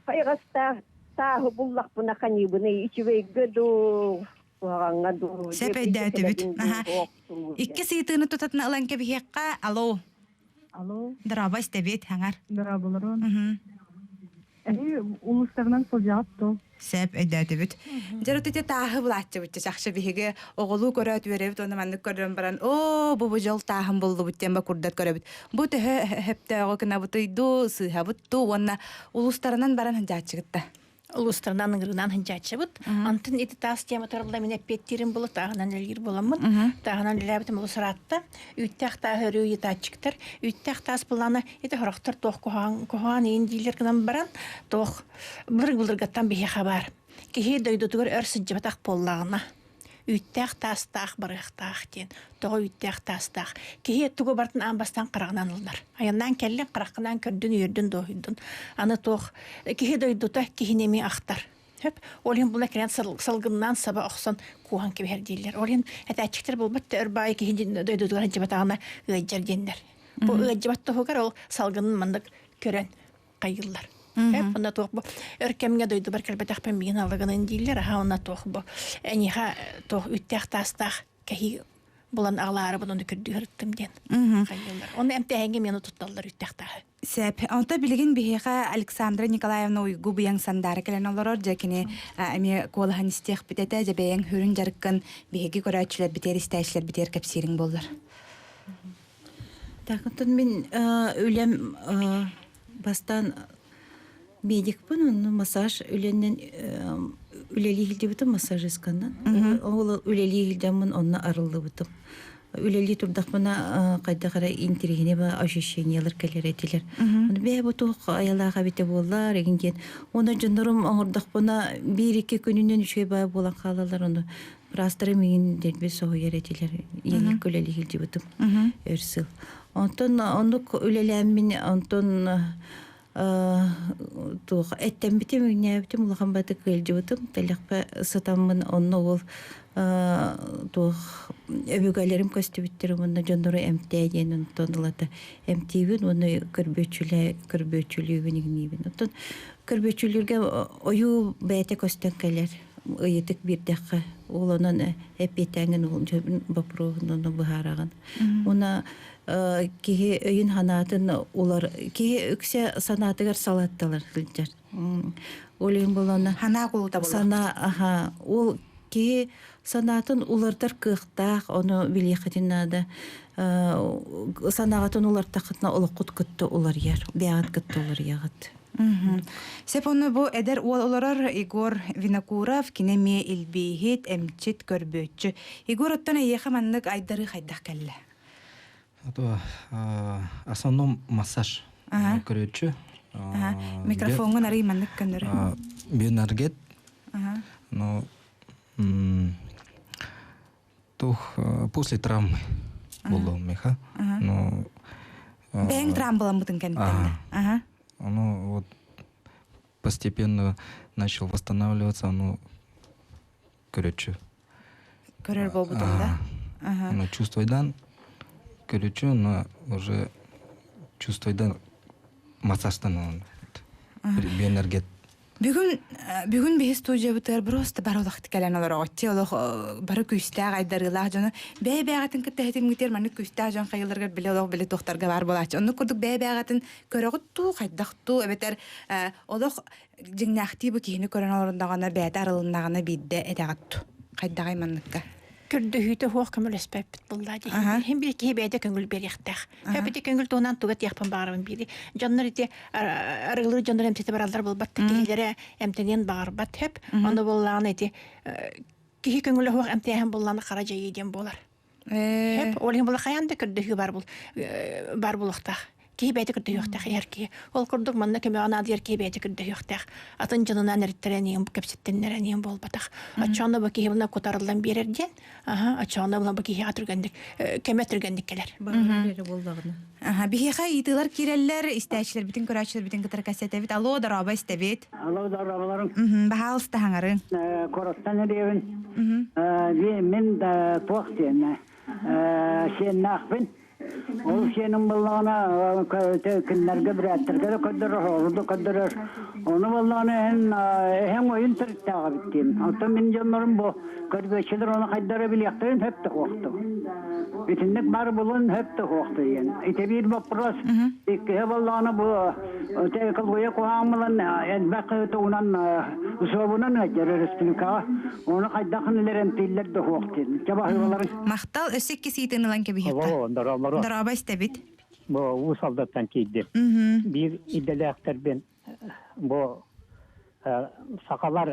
Хайҕастаах тааһы буллахпына ханьыыбыный үчүгэйгэ дуу, куһаҕаҥҥа дуу. Сөп өйдөөтүбүт. Иккис ыйытыыны тутатына ылан кэбиһиэххэ. Алло. Алло. Дорообо истэбит, хаҥар. Дорооболорун. Эһи улуустарынан сылдьаҕыт дуо? Сөп, өйдөөтүбүт. Дьэ, ити тааһы булааччыбыт чахчы биһиги оҕолуу көрөөт үөрэбит уонна маннык көрөн баран оо бу бу дьол тааһын буллубут диэн ба курдат көрөбүт. Бу төһө хөптөөҕү гынабытый дуу, сыыһабыт дуу уонна улуустарынан баран сылдьааччыгытта. Улуустарынан ыҥырыынан сылдьааччыбыт. Антын ити таас тематыгар була мин эппиэттиирим була тааһынан үлэлиир буоламмын. Тааһынан үлэлээбитим олус ыраатта. Үүттээх тааһы өрүү ыйытааччыктар. Үүттээх таас былаана ити хорохтор туох куһаҕан куһаҕан иин дииллэр гынан баран туох былыр-былыргаттан биһиэхэ баар. Киһи дойдутугар өр сылдьыбатах буоллаҕына үүттээх таастаах барыахтаах диэн. Тоҕо үүттээх таастаах? Киһи тугу барытын аан бастаан хараҕынан ылынар. Айаннаан кэллин, хараххынан көрдүн, үөрдүн, дуоһуйдун. Аны туох киһи дойдута киһини эмиэ ахтар. Хөп. Ол иһин була кэлэн салгыннаан саба охсон кууһан кэбиһэр дииллэр. Ол иһин этээччиктэр буолбат да өр баайы киһи дойдутугар сылдьыбатаҕына ыалдьар диэннэр. Бу ыалдьыбат туһугар ол салгынын маннык көрөн хайыыллар. Эп онно туох бу өр кэмҥэ дойдубар кэлбэтэхпин миигин алыгынын дииллэр аха онно туох бу эниха туох үттээх таастаах кэһии булан аҕалаарыбын ону көрдүү диэн хайыыллар. Оны эмтээһиҥҥэ миэни тутталлар үттээх тааһы. Сеп. Онто билигин биһиэхэ Александра Николаевна Уйгу быйаҥ сандаара кэлэн олорор. Дьэ кини эмиэ куолаһын истиэхпит этэ. Дьэ бэйэҥ хүрүн дьарыккын биһиги көрөөччүлэрбитигэр, истээччилэрбитигэр кэпсиириҥ буоллар. Так, оттон мин үлэм бастаан медикпын, онно массаж үлэннэн үлэлии сылдьыбытым массажистканан. Ол үлэлии сылдьаммын онно арыллыбытым. Үлэлии турдахпына хайдах эрэ интириэһинэй ба ощущениелар кэлэр этилэр. Ону бэйэ бу туох айалаах эбитэ буоллар игин диэн. Уонна дьоннорум оҥордохпуна биир-икки күнүнэн үчүгэй баа буолан хаалаллар ону Быраастара миигин дэлби соһуйар этилэр. Иэник үлэлии сылдьыбытым өр сыл. Онтон оннук үлэлээммин, онтон туох эттэммитим, үүннээбитим, улахан батык ыалдьыбытым. Тэлэхпэ сытаммын онно ол туох өбүгэлэрим көстүбүттэр уонна дьоннору эмтээ диэн онтон ылата эмтиибин уонна көрбүөччүлээ көрбүөччүлүүбүн игниибин. Оттон көрбүөччүлүүргэ ойуу бэйэтэ көстөн кэлэр. ыйытык биэрдэххэ ол онон эппиэттээҥҥин боппуруоһун ону быһаараҕын уонна киһи өйүн санаатын улар киһи үксэ санаатыгар салатталар сылдьар ол иһин буолана санаа кулута санаа аха ол киһи санаатын улардар кыахтаах ону билиэххитин наада санааҕытын улартаххытына олоххут кытта уларыйар бэйэҕит кытта уларыйаҕыт Сеп ону бу эдэр уол олорор Егор Винокуров, кини эмиэ илбииһит, эмчит, көрбүөччү. Егор оттон эйиэхэ маннык айдарыы хайдах кэллэ? Это основном массаж көрөөччү. Микрофоҥҥун арый маннык көннөрө. Бионаргет. Но тух после травмы было у меня. Но Бэйэҥ травмаламмытын кэнниттэн. Ага. Оно вот постепенно начал восстанавливаться, оно короче. Көрөр буолбутум да? Ага. Чувствойдан көрүчү, но уже чувствойдан массажтан биэнэргет Бүгүн бүгүн биһи студиябытыгар просто бары олох кэлэн олороҕут олох бары күүстээх айдарыылаах дьону бэйэ-бэйэҕитин кытта этимҥитигэр маннык күүстээх дьон хайыларыгар билэ олох билэ туохтарга баар буолааччы. Оннук курдук бэйэ-бэйэҕитин көрөҕүт дуу, хайдах дуу эбэтэр олох дьиҥнээхтии бу киһини көрөн олорундаҕына бэйэтэ арылыннаҕына биирдэ этэҕит дуу? Хайдаҕай манныкка? Көрдөһүүтэ суох көмөлөспөппүт буллаа дии. Иһин биир киһи бэйэтэ көҥүл биэриэхтээх. Эбити көҥүл туһунан туга тиэхпин баҕарабын биири. Дьоннор ити арыгылыыр дьоннор эмтэтэ бараллар буолбат киһилэрэ эмтэниэн баҕарбат хөп. Ону буоллаҕына ити киһи көҥүлэ суох эмтээһин буллаҕына хара дьайыы диэн буолар. Хөп. Ол иһин була хайаан да көрдөһүү бар бул бар булуохтаах. Киһи бэйэтэ көрдөһүөхтээх иһэр киһи. Ол курдук манна көмөҕө наадыйар киһи бэйэтэ көрдөһүөхтээх. Атын дьонунан эриттэрэн иһин кэпсэттиннэрэн иһин буолбатах. Оччоҕуна бу киһи буна кутарыллан биэрэр диэн. Аха, оччоҕуна була бу киһиэхэ түргэнник көмө түргэнник кэлэр. Баҕарар буоллаҕына. Аха, биһиэхэ ыйытыылар киирэллэр, истээччилэрбитин, көрөөччүлэрбитин кытары кэпсэтэбит. Алло, дорообо истэбит. Алло, дорооболорум. Баһаалыста хаҥарыҥ. Короттан эриэбин. Мин туох диэн сиэннээхпин. Ол сиэним буоллаҕына кинилэргэ бүрээттэргэ да көрдөрөр, оҕолору да көрдөрөр. Ону буоллаҕына эһэҥ эһэҥ ойун төрүттээх эбит диэн. Оттон мин дьоннорум бу көрбүөччүлэр ону хайдара билиэхтэрин сөп да суохту. Итинник баар булун сөп да суохту диэн. Ити биир боппуруос. Иккиһэ буоллаҕына бу экология куһаҕан буолан элбэх тугунан усуобунан ыалдьар республикаҕа. Ону хайдах кинилэр эмтииллэр да суох диэн. Чэ баһыыбаларын. Махтал өссө икки сиитин ылан кэбиһиэххэ. Дорообо. Дорообо истэбит. Бу Уус Алдаттан киирдим. Биир идэлээхтэрбин бу сахалар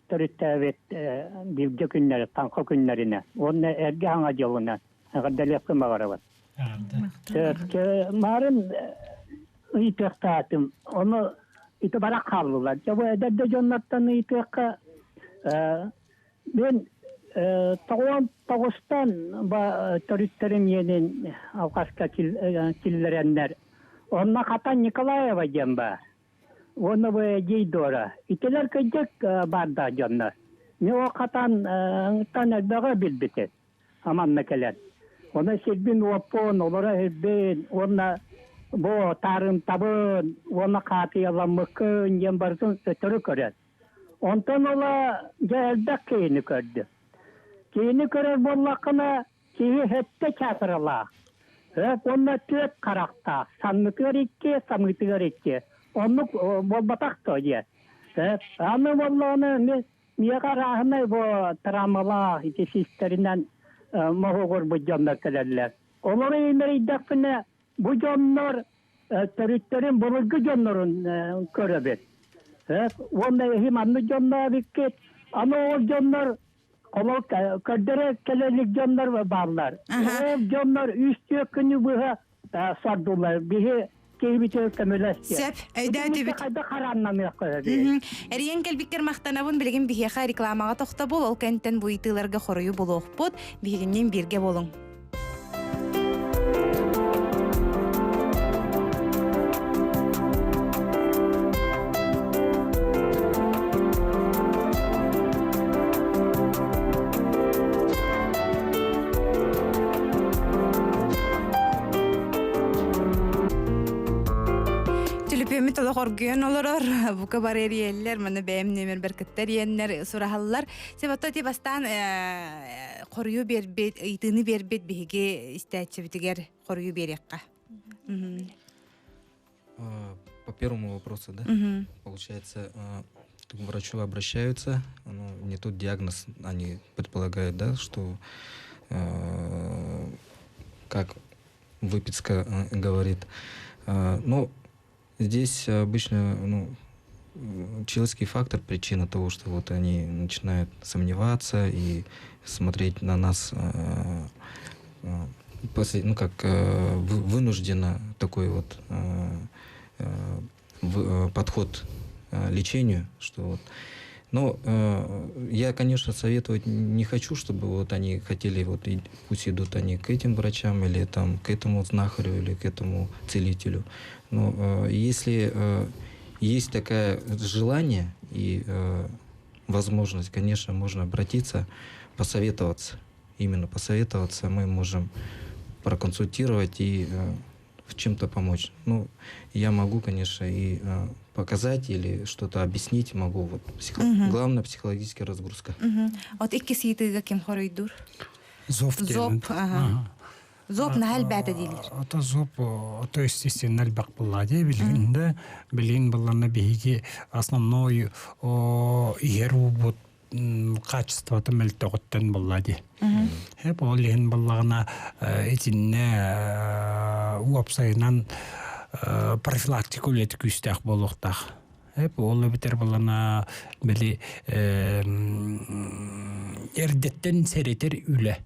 төрүттээбит билгэ күннэрэ, таҥха күннэринэ уонна эргэ хаҥа дьылынан эҕэрдэлиэхпин баҕарабын. Марын ыйытыахтаатым. Ону ити барах хааллылар. Дьэ бу эдэр да дьоннортон ыйытыахха Мен тоҕуон тоҕустан төрүттэрим иэнин алҕаска киллэрэннэр онно хатан Николаева диэн баар. Уонна бу эдьиий Дора. Итилэр кырдьык баардаах дьоннор. Мен ол хатан элбэҕи билбитим. Аманна кэлэн. Онон сирбин-уоппун, олоро сирбин уонна бу таарымтабын уонна хаатыйаламмыккын диэн барытын өтөрү көрөн. Онтон ыла дьэ элбэх киһини көрдүм. Киһини көрөр буоллаххына, киһи сэттэ чакралаах, уонна түөрт харахтаах, саннытыгар икки, самыытыгар икки. Оннук буолбатах дуо диэн. Аны буоллаҕына миэхэ арааһынай бу травмалаах ити систэринэн моһуогурбут дьоннор кэлэллэр. Олору имэрийдэхпинэ, бу дьоннор төрүттэрин былыргы дьоннорун көрөбүт. Уонна эһи маннык дьоннообиккит. Аны ол дьоннор холор көрдөрө кэлэ илик дьоннор бааллар. Ол дьоннор үс-түөрт күнү быһа сордулар. Биһи киһибитигэр көмөлөс Сөп, өйдөөтүбүт. Хайдах харааннаныахха сөбүй? Эрийэн кэлбиккэр махтанабын. Билигин биһиэхэ рекламаҕа тохтобул. Ол кэнтэн бу ыйытыыларга хоруйу булуохпут. Биһигинниин бииргэ буолуҥ. Түлүпүөмүт олох оргуйан олорор, бука бары эрийэллэр, маны бэйэм нүөмэрбэр кытта эрийэннэр сураһаллар. Себото ти бастаан хоруйу биэрбит, ыйытыыны биэрбит биһиги истээччибитигэр хоруйу биэриэххэ. По первому вопросу, да? Получается, к врачу обращаются, ну, не тот диагноз они предполагают, да, что э, как выписка говорит. Но здесь обычно ну, человеческий фактор причина того, что вот они начинают сомневаться и смотреть на нас э, э, после, ну как э, вынужденно такой вот подход лечению, что вот но э, я, конечно, советовать не хочу, чтобы вот они хотели, вот и, пусть идут они к этим врачам или там к этому знахарю или к этому целителю. Но э, если э, есть такое желание и э, возможность, конечно, можно обратиться, посоветоваться. Именно посоветоваться мы можем проконсультировать и в чем-то помочь. Ну, я могу, конечно, и показать или что-то объяснить могу. Вот психо... угу. Главное психологическая разгрузка. Угу. Вот икки сыйытыыга ким хоруйдуур? Зов Зоб, ага. Зоб наһаа элбээтэ дииллэр. Ото зоб, ото естественно элбэх булла дии билигин да билигин булланна биһиги основной иһэр уубут качествота мөлтөҕүттэн булла дии. Хеп ол иһин буллаҕына итиннэ уопсайынан профилактика үлэтэ күүстээх буолуохтаах. Эп ол эбэтэр балана били эрдэттэн сэрэтэр үлэ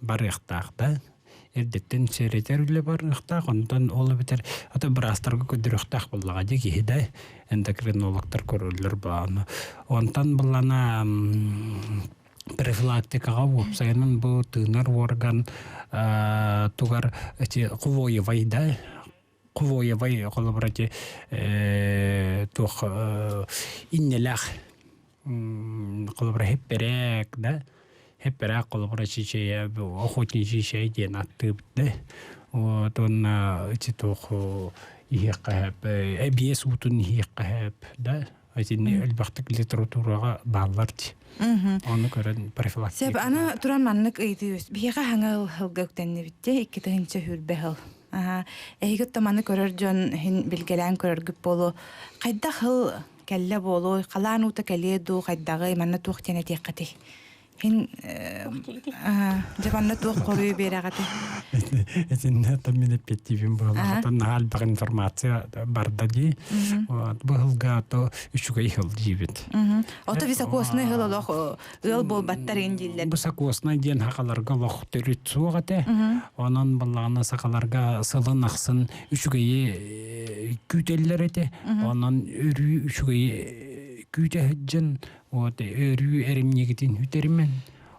барыахтаах да эрдэттэн сэрэтэр үлэ барыахтаах онтон ол эбэтэр ата быраастарга көрдөрүөхтээх буоллаҕа дии киһи да эндокринологтар көрөллөр бааны онтон балана профилактикаҕа уопсайынан бу тыынар орган тугар эти хвоевай да хвоевай холобура ити туох иннэлээх холобура хипперээк да хипперээк холобура чичэйэ охотничий чэй диэн аттыыбыт да вот уонна ити туох иһиэххэ сөп эбиэс уутун иһиэххэ сөп да итинни элбэхтик литератураҕа бааллар дии ону көрөн профилактика Сөп, аны туран маннык ыйытыы биһиэхэ хаҥа ылга үктэннибит дии 2020 сыл. Аха, эһиги оттон көрөр дьон иһин билгэлээн көрөргүт буолуо. Хайдах ыл кэллэ буолуой, халаан уута кэлиэ дуу, хайдаҕый, манна туох диэн этиэххитий? Хин дьэ манна туох хоруйу биэрэҕитий? Итиннэ там мин эппиэттиибин буолла. Отон наһаа элбэх информация барда дии. Вот бу сылга то үчүгэй сыл диибит. Ото високосный сыл олох ыал буолбаттар ин дииллэр. Високосный диэн сахаларга олох төрүт суох этэ. Онон баллаҕына сахаларга сылын ахсын үчүгэйи күүтэллэр этэ. Онон өрүү үчүгэйи күүтэ сылдьан Вот өрүү эримньигитин үтэримэн,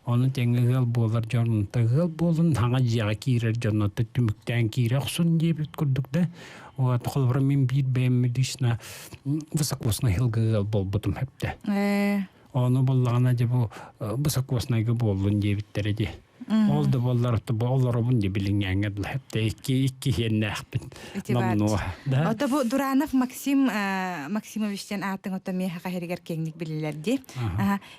ону тэҥэ ыал буолар дьонунта ыал буолун, хаҥа дьиэҕэ киирэр дьоннорто түмүктээн киирэ охсун диэбит курдук да. Вот холобура мин биир бэйэм лично высокосный сылга ыал буолбутум хэптэ. Ону буллаҕына дьэ бу высокоснайга буоллун диэбиттэрэ дии. Ол да буоллар бу олоробун дии билиҥҥээҥҥэ дылы хэптэ икки икки иһиэннээхпин номнуо. Да? Ото бу Дуранов Максим Максимовичтен аатыҥ ото миэхэ хаһырыгар киэҥник билилэр дии.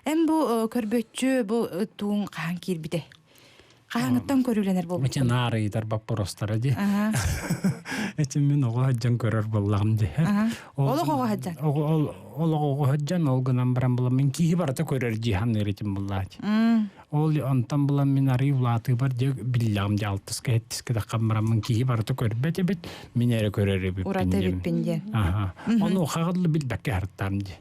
Эн бу көрбөччү бу туун хаһан киирбите? Хаһаҥыттан көрүүлэнэр буолбут? Эти наарыйдар боппуростара дии. Эти мин оҕо сылдьан көрөр буоллаҕым дии. Олох оҕо сылдьан? Олох оҕо сылдьан ол гынан баран була мин киһи барыта көрөр дии саныыр этим буоллаачы. Ол онтон булан мин арыы улаатыыбар дьэ биллэҕим дьэ алтыска сэттискэ таххан бараммын киһи барыта көрбөт эбит, мин эрэ көрөр эбиппин Ураты эбиппин диэн. Аха. Онуоха билбэккэ аһартаам дии.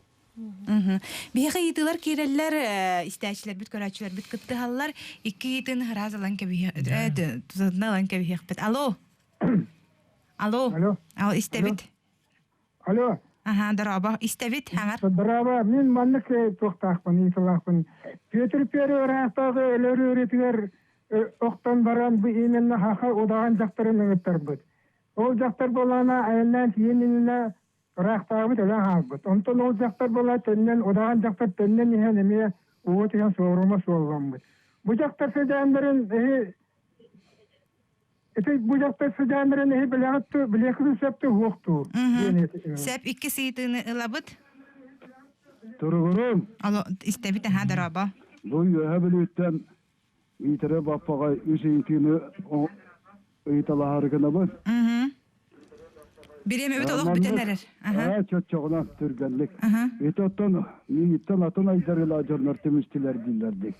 Биһиэхэ ыйытыылар киирэллэр, истээччилэрбит, көрөөччүлэрбит кыттыһаллар. Икки ыйытыыны ыраас ылан кэбиһиэх, тутатына ылан кэбиһиэхпит. Алло. Алло. Алло. Алло, истэбит. Алло. Аха, дорообо. Истэбит, хаҥар. Дорообо, мин маннык туохтаахпын, ыйыталаахпын. Петр Первый ыраахтааҕы өлөр үөрүүтүгэр охтон баран бу именно хаха удаҕан дьахтарын ыҥыттарбыт. Ол дьахтар буолаана айаннаан тиийэн иннинэ ыраахтааҕыбыт өлөн хаалбыт. Онтон ол дьахтар буола төннөн, удаҕан дьахтар төннөн иһэн эмиэ уот иһэн суорума суолламмыт. Бу дьахтар сыдьааннарын эһи Ити бу дьахтар сыдьааннарын эһи билэҕит билиэххитин сөп туһуохтуу диэн Сөп икки ыйытыыны ылабыт. Туругурун. Алло, истэбит аха дорообо. Бу үөһэ Бүлүүттэн Миитэрэ Баппаҕай үс ыйытыыны ыйыталаһары гынабын. Бириэмэбит олох бүтэн эрэр. Ээ, чоччоҕуна түргэнник. Ити оттон миигиттэн атын айдарыылаах дьоннор түмүстүлэр дииллэрдик.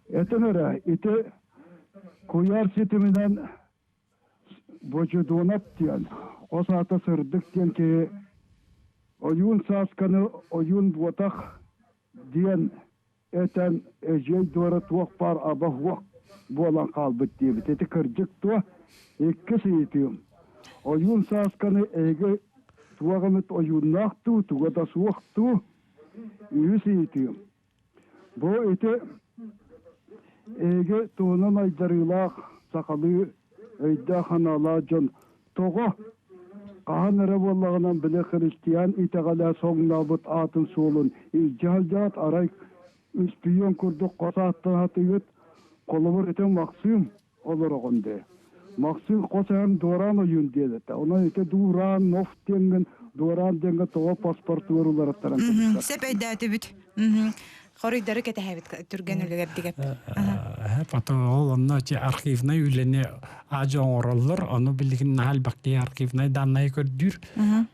Этэн эрэ, ити Куйаар ситиминэн Бочудуонап диэн, хос аата Сырдык диэн киһи ойуун Саасканы ойуун буотах диэн этэн эдьиэй Дора туох баар аба уох буолан хаалбыт диэбит. Ити кырдьык дуо? Иккис ыйытыым. Ойуун Саасканы эһиги туох эмит ойууннаах дуу, туга да суох дуу? Үһүс ыйытыым. Бу ити эһиги туһунан айдарыылаах сахалыы өйдөөх-санаалаах дьон тоҕо? Хаһан эрэ буоллаҕынан били христиан итэҕэлэ соҥнообут аатын суолун илдьэ сылдьаат арай үспүйүөн курдук хос ааттаһатыгыт холобур ити Максим олороҕун дии. Максим хос эһэм Дуораан ойуун диэн этэ. Онон ити Дураан Нов диэҥҥин Дуораан диэҥҥэ тоҕо паспортугар уларыттаран кэбистэр. Сөп өйдөөтүбүт. Хоруйдары кэтэһэбит түргэн үлүгэрдик Потом ол онно архивнай үлэни аадьа оҥороллор, ону билигин наһаа элбэхтии архивнай данные көрдүүр.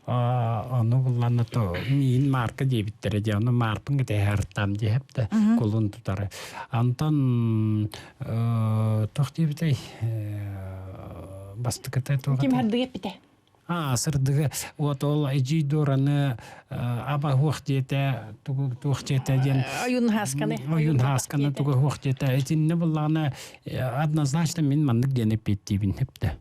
Ону булланна то миин марка диэбиттэрэ дии, ону марпын кэтэһэ диэһэптэ кулун тутары. Антон туох диэбитэй бастакыта туох Ким хардыга эппитэ? А, сырдыгы вот ол эдьиий Дораны аба хуох диэтэ тугу туох диэтэ диэн Ойун хаасканы. Ойун хаасканы тугу хуох диэтэ итиннэ буллаҕына однозначно мин маннык диэн эппиэттиибин хепте.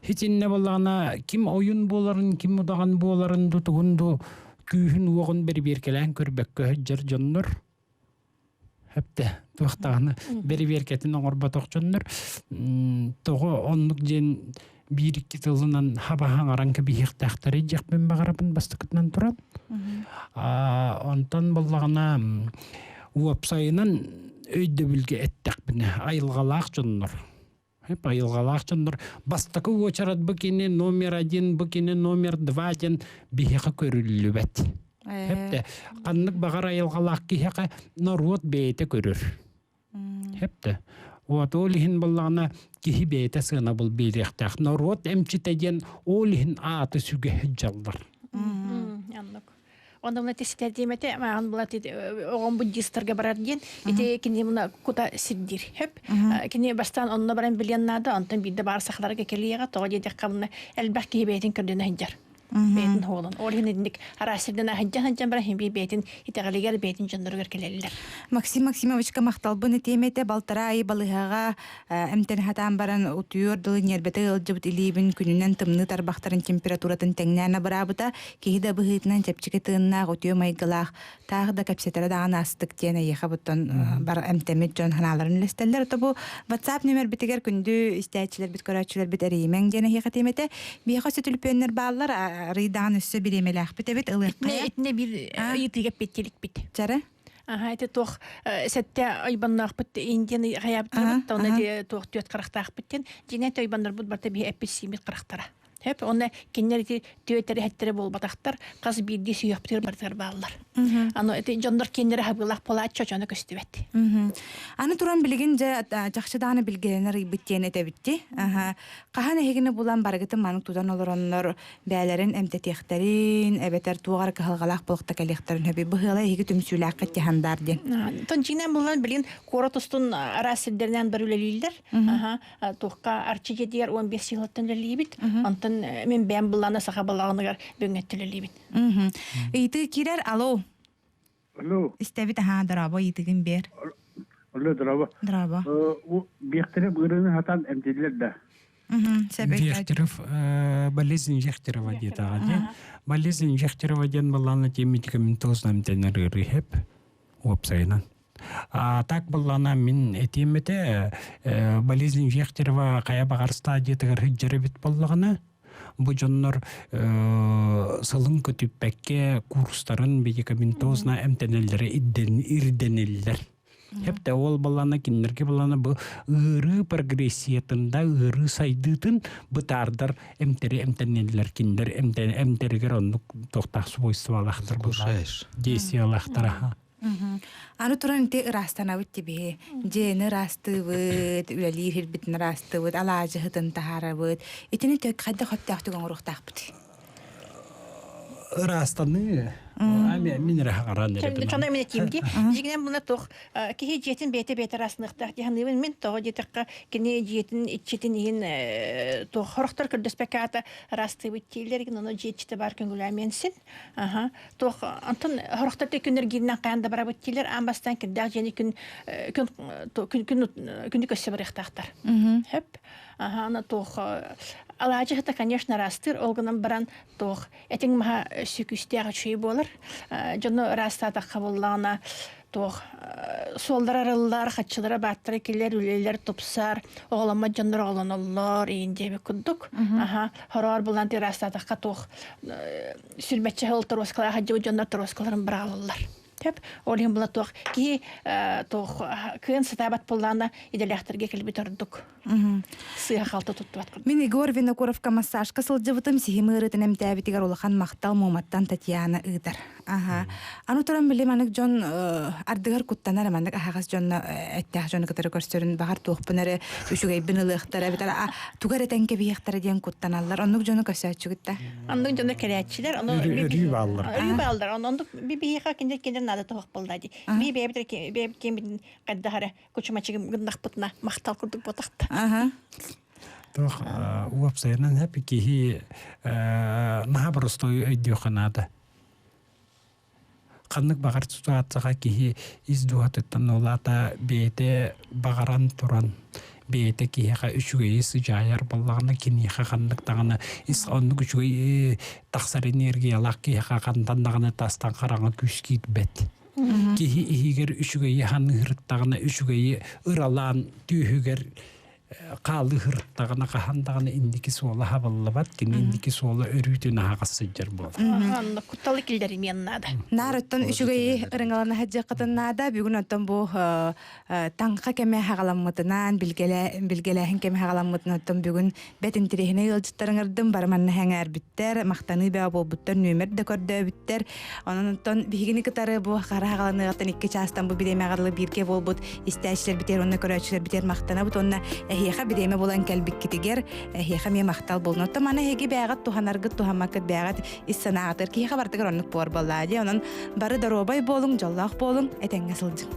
Итиннэ буллаҕына ким ойун буоларын, ким удаҕан буоларын ду тугун ду күүһүн уоҕун бэрибиэркэлээн көрбөккө сылдьар дьоннор Хэптэ туох даҕаны бэрэбиэркэтин оҥорботох дьоннор тоҕо оннук диэн биир-икки тылынан хаба хаҥаран кэбиһиэхтээхтэрий диэхпин баҕарабын бастакытынан туран. Онтон буоллаҕына уопсайынан өйдөбүлгэ эттэхпинэ айылҕалаах дьоннор айылҕалаах дьоннор бастакы уочарат бу кини номер один, бу кини номер два диэн биһиэхэ көрүллүбэт. Хэптэ ханнык баҕар айылҕалаах киһиэхэ норуот бэйэтэ көрөр. Хэптэ. Вот ол иһин буоллаҕына киһи бэйэтэ сыанабыл биэриэхтээх. Норуот эмчитэ диэн ол иһин ааты сүгэ сылдьаллар. Аннык. Онно мына тестердиэмэтэ маан була оҕом буддистарга барар диэн ити кини мына кута сирдир хөп кини бастаан онно баран билиэн наада онтон биирдэ баар сахаларга кэлиэҕэ тоҕо диэтэххэ мына элбэх киһи бэйэтин көрдөнө сылдьар бэйэтин хоолун ол иһин итинник араас сирдэн аһыдьан сылдьан баран хин бэйэтин итэҕэлигэр бэйэтин дьонноругар кэлэллэр Максим Максимовичка махталбын этиэмэтэ балтараа ай балыһаҕа эмтэн хатаан баран утуйуор дылы ньиэрбэтэ ыалдьыбыт илиибин күнүнэн тымныы тарбахтарын температуратын тэҥнээн абыраабыта киһи да быһыытынан чэпчэки тыыннаах үтүө майгылаах таах да кэпсэтэрэ даҕаны астык диэн эйиэхэ буттан бар эмтэммит дьон санааларын үллэстэллэр ото бу WhatsApp нүмербитигэр күндү истээччилэрбит көрөөччүлэрбит эрийимэҥ диэн эһиэхэ тиэмэтэ биһиэхэ өссө түлүпүөннэр бааллар арыйдаан өссө бириэмэлээхпит эбит ылыаххайа итинэ биир ыйытыыга эппиэттииликпит чара Аха, ити туох сэтте ойбонноохпут индиан хайаабыттарбыт, онно ити туох түөт харахтаахпыт диэн, дьиҥэ ойбоннорбут барыта биһи эппит сиимит харахтара. Хөп, онно кинилэр ити түөтэри хэттэрэ буолбатахтар, хас биирдии сүһүөхпүтүгэр барытыгар бааллар. Аны ити дьоннор кинилэри хабыылаах буолааччы очоно көстүбэт. Аны туран билигин дьэ чахчы даҕаны билгэлэнэр ыйбыт диэн этэбитти. Хаһан эһигини булан барыгытын маннык тутан олороннор бээлэрин эмтэтиэхтэрин, эбэтэр туох эрэ кыһалҕалаах буолуохта кэлиэхтэрин сөбүй. Быһыыла эһиги түмсүүлээххит тиһандар диэн. Тон дьиҥинэн булан билигин куорат устун араас сирдэринэн бар үлэлииллэр. Туохха Арчы дьиэтигэр 15 сылыттан үлэлиибит. Онтон мин бэйэм былаана саха балаҕаныгар бүҥҥэттэ үлэлиибин. Ыйытыы киирэр. Алло. Алло. Истэбит аһаа, дорообо, ыйытыгын бер. Алло, дорообо. Дорообо. Биэхтэрэ быырыны хатан эмтииллэр да. Вехтеров, болезнь Вехтерова диэтаҕа дии. Болезнь Вехтерова диэн балаана медикаментозно эмтэнэр ыарыы хэп уопсайынан. А так баллана мин этиэм этэ болезнь Вехтерова хайа баҕар стадиятыгар сылдьар эбит буоллаҕына бу дьоннор сылын көтүппэккэ курстарын медикаментозно эмтэнэллэрэ ирдэниллэр. Хепте ол балана кинилэргэ балана бу ыарыы прогрессиятында ыарыы сайдыытын бытаардар эмтэри эмтэнэллэр кинилэр эмтэригэр оннук туохтаах свойстволаахтар действиялаахтар Аны туран ити ыраастанабыт тибиһи. Дьиэни ыраастыыбыт, үлэлиир сирбитин ыраастыыбыт, алаадьыһытын таһаарабыт. Итини тök хайдах хөптөөхтүк оҥоруохтаахпытый? Ыраастаныы мин эрэ хаҥаран эрэбин. Чоно эмиэ кимди. Дьиҥинэн буна туох киһи дьиэтин бэйэтэ бэйэтэ ыраасыныахтаах дии мин тоҕо диэтэххэ кини дьиэтин иччитин иһин туох хорохтор көрдөспөккө аата ыраастыыбыт дииллэр ону дьиэ иччитэ баар көҥүлээмиэн син. Аха. Туох онтон хорохтор күннэр гииринэн хайаан да барабыт дииллэр аан бастаан кирдээх дьиэни күн күн күн күнү көссө барыахтаахтар. Хөп. Аха аны туох. Алаадьыһыта, конечно, ыраастыыр, ол гынан баран туох этиҥ маһа сүкүстээх үчүгэй буолар. Дьону ыраастаатахха буоллаҕына туох суоллар арыллар, хаччылара бааттара кэлэр, үлэлэр тупсар, оҕоломмот дьоннор оҕолоноллор, иин диэбит курдук. Аха, хороор булан ыраастаатахха туох сүрбэччэ сыл торуоскалаах сылдьыбыт дьоннор торуоскаларын быраҕаллар. Тэп, ол иһин була туох киһи туох кыан сатаабат буоллаҕына идэлээхтэргэ кэлбит ордук. Сыыһа-халты туттубат курдук. Мин Егор Винокуровка массажка сылдьыбытым, сиһим ыарыытын эмтээбитигэр улахан махтал Муоматтан Татьяна ыытар. Аха. Аны туран били маннык дьон ардыгар куттанар маннык аһаҕас дьонно эттээх дьону кытары көрсөрүн баҕар туохпун эрэ үчүгэйбин ылыахтара эбэтэр тугу эрэ этэн кэбиһиэхтэрэ диэн куттаналлар. Оннук дьону көрсөөччүгүт да? Оннук дьоно кэлээччилэр, ону Өрүү бааллар. Өрүү бааллар. Оннук биһиэхэ кинилэр кинилэр наада туох буолла дии. Би бэйэбит бэйэбит киэммитин хайдах эрэ кучумачыгым гыннахпытына махтал курдук буотахта. Туох уопсайынан хэп киһи наһаа боростуой өйдүөххэ наада. Ханнык баҕар ситуацияҕа киһи ис дууһатыттан улаата бэйэтэ баҕаран туран бэйэтэ киһиэхэ үчүгэйи сыдьаайар буоллаҕына киниэхэ ханнык даҕаны ис оннук үчүгэй тахсар энергиялаах киһиэхэ хантан даҕаны тастан хараҥа күүс киирбэт. Киһи иһигэр үчүгэйи ханыһырыттаҕына үчүгэйи ыралаан түөһүгэр хаалыһырыттаҕына хаһан даҕаны инники суола хабыллыбат, кини инники суола өрүүтүн аһаҕас сылдьар буолар. Онно кутталы киллэримиэн наада. Наар оттон үчүгэйи ырыҥалана сылдьыаххытын наада. Бүгүн оттон бу таҥха кэмэ хаҕаламмытынан, билгэлээһин кэмэ хаҕаламмытынан оттон бүгүн бэт интириэһинэй ыалдьыттарыҥырдым бары манна сэҥээрбиттэр, махтаныы бөҕө буолбуттар, нүөмэр да көрдөөбүттэр. Онон оттон биһигини кытары бу хара хаҕаланыаҕыттан икки чаастан бу бириэмэҕэ дылы бииргэ буолбут истээччилэрбитигэр уонна көрөөччүлэрбитигэр махтанабыт уонна эһиэхэ бириэмэ булан кэлбиккитигэр эһиэхэ эмиэ махтал буолун. Оттон маны эһиги бээҕит туһанаргыт, туһаммаккыт бээҕит ис санааҕытыгар киһиэхэ барытыгар оннук буор буоллаа дии. Онон бары доруобай буолуҥ, дьоллоох буолуҥ, этэҥҥэ сылдьыҥ.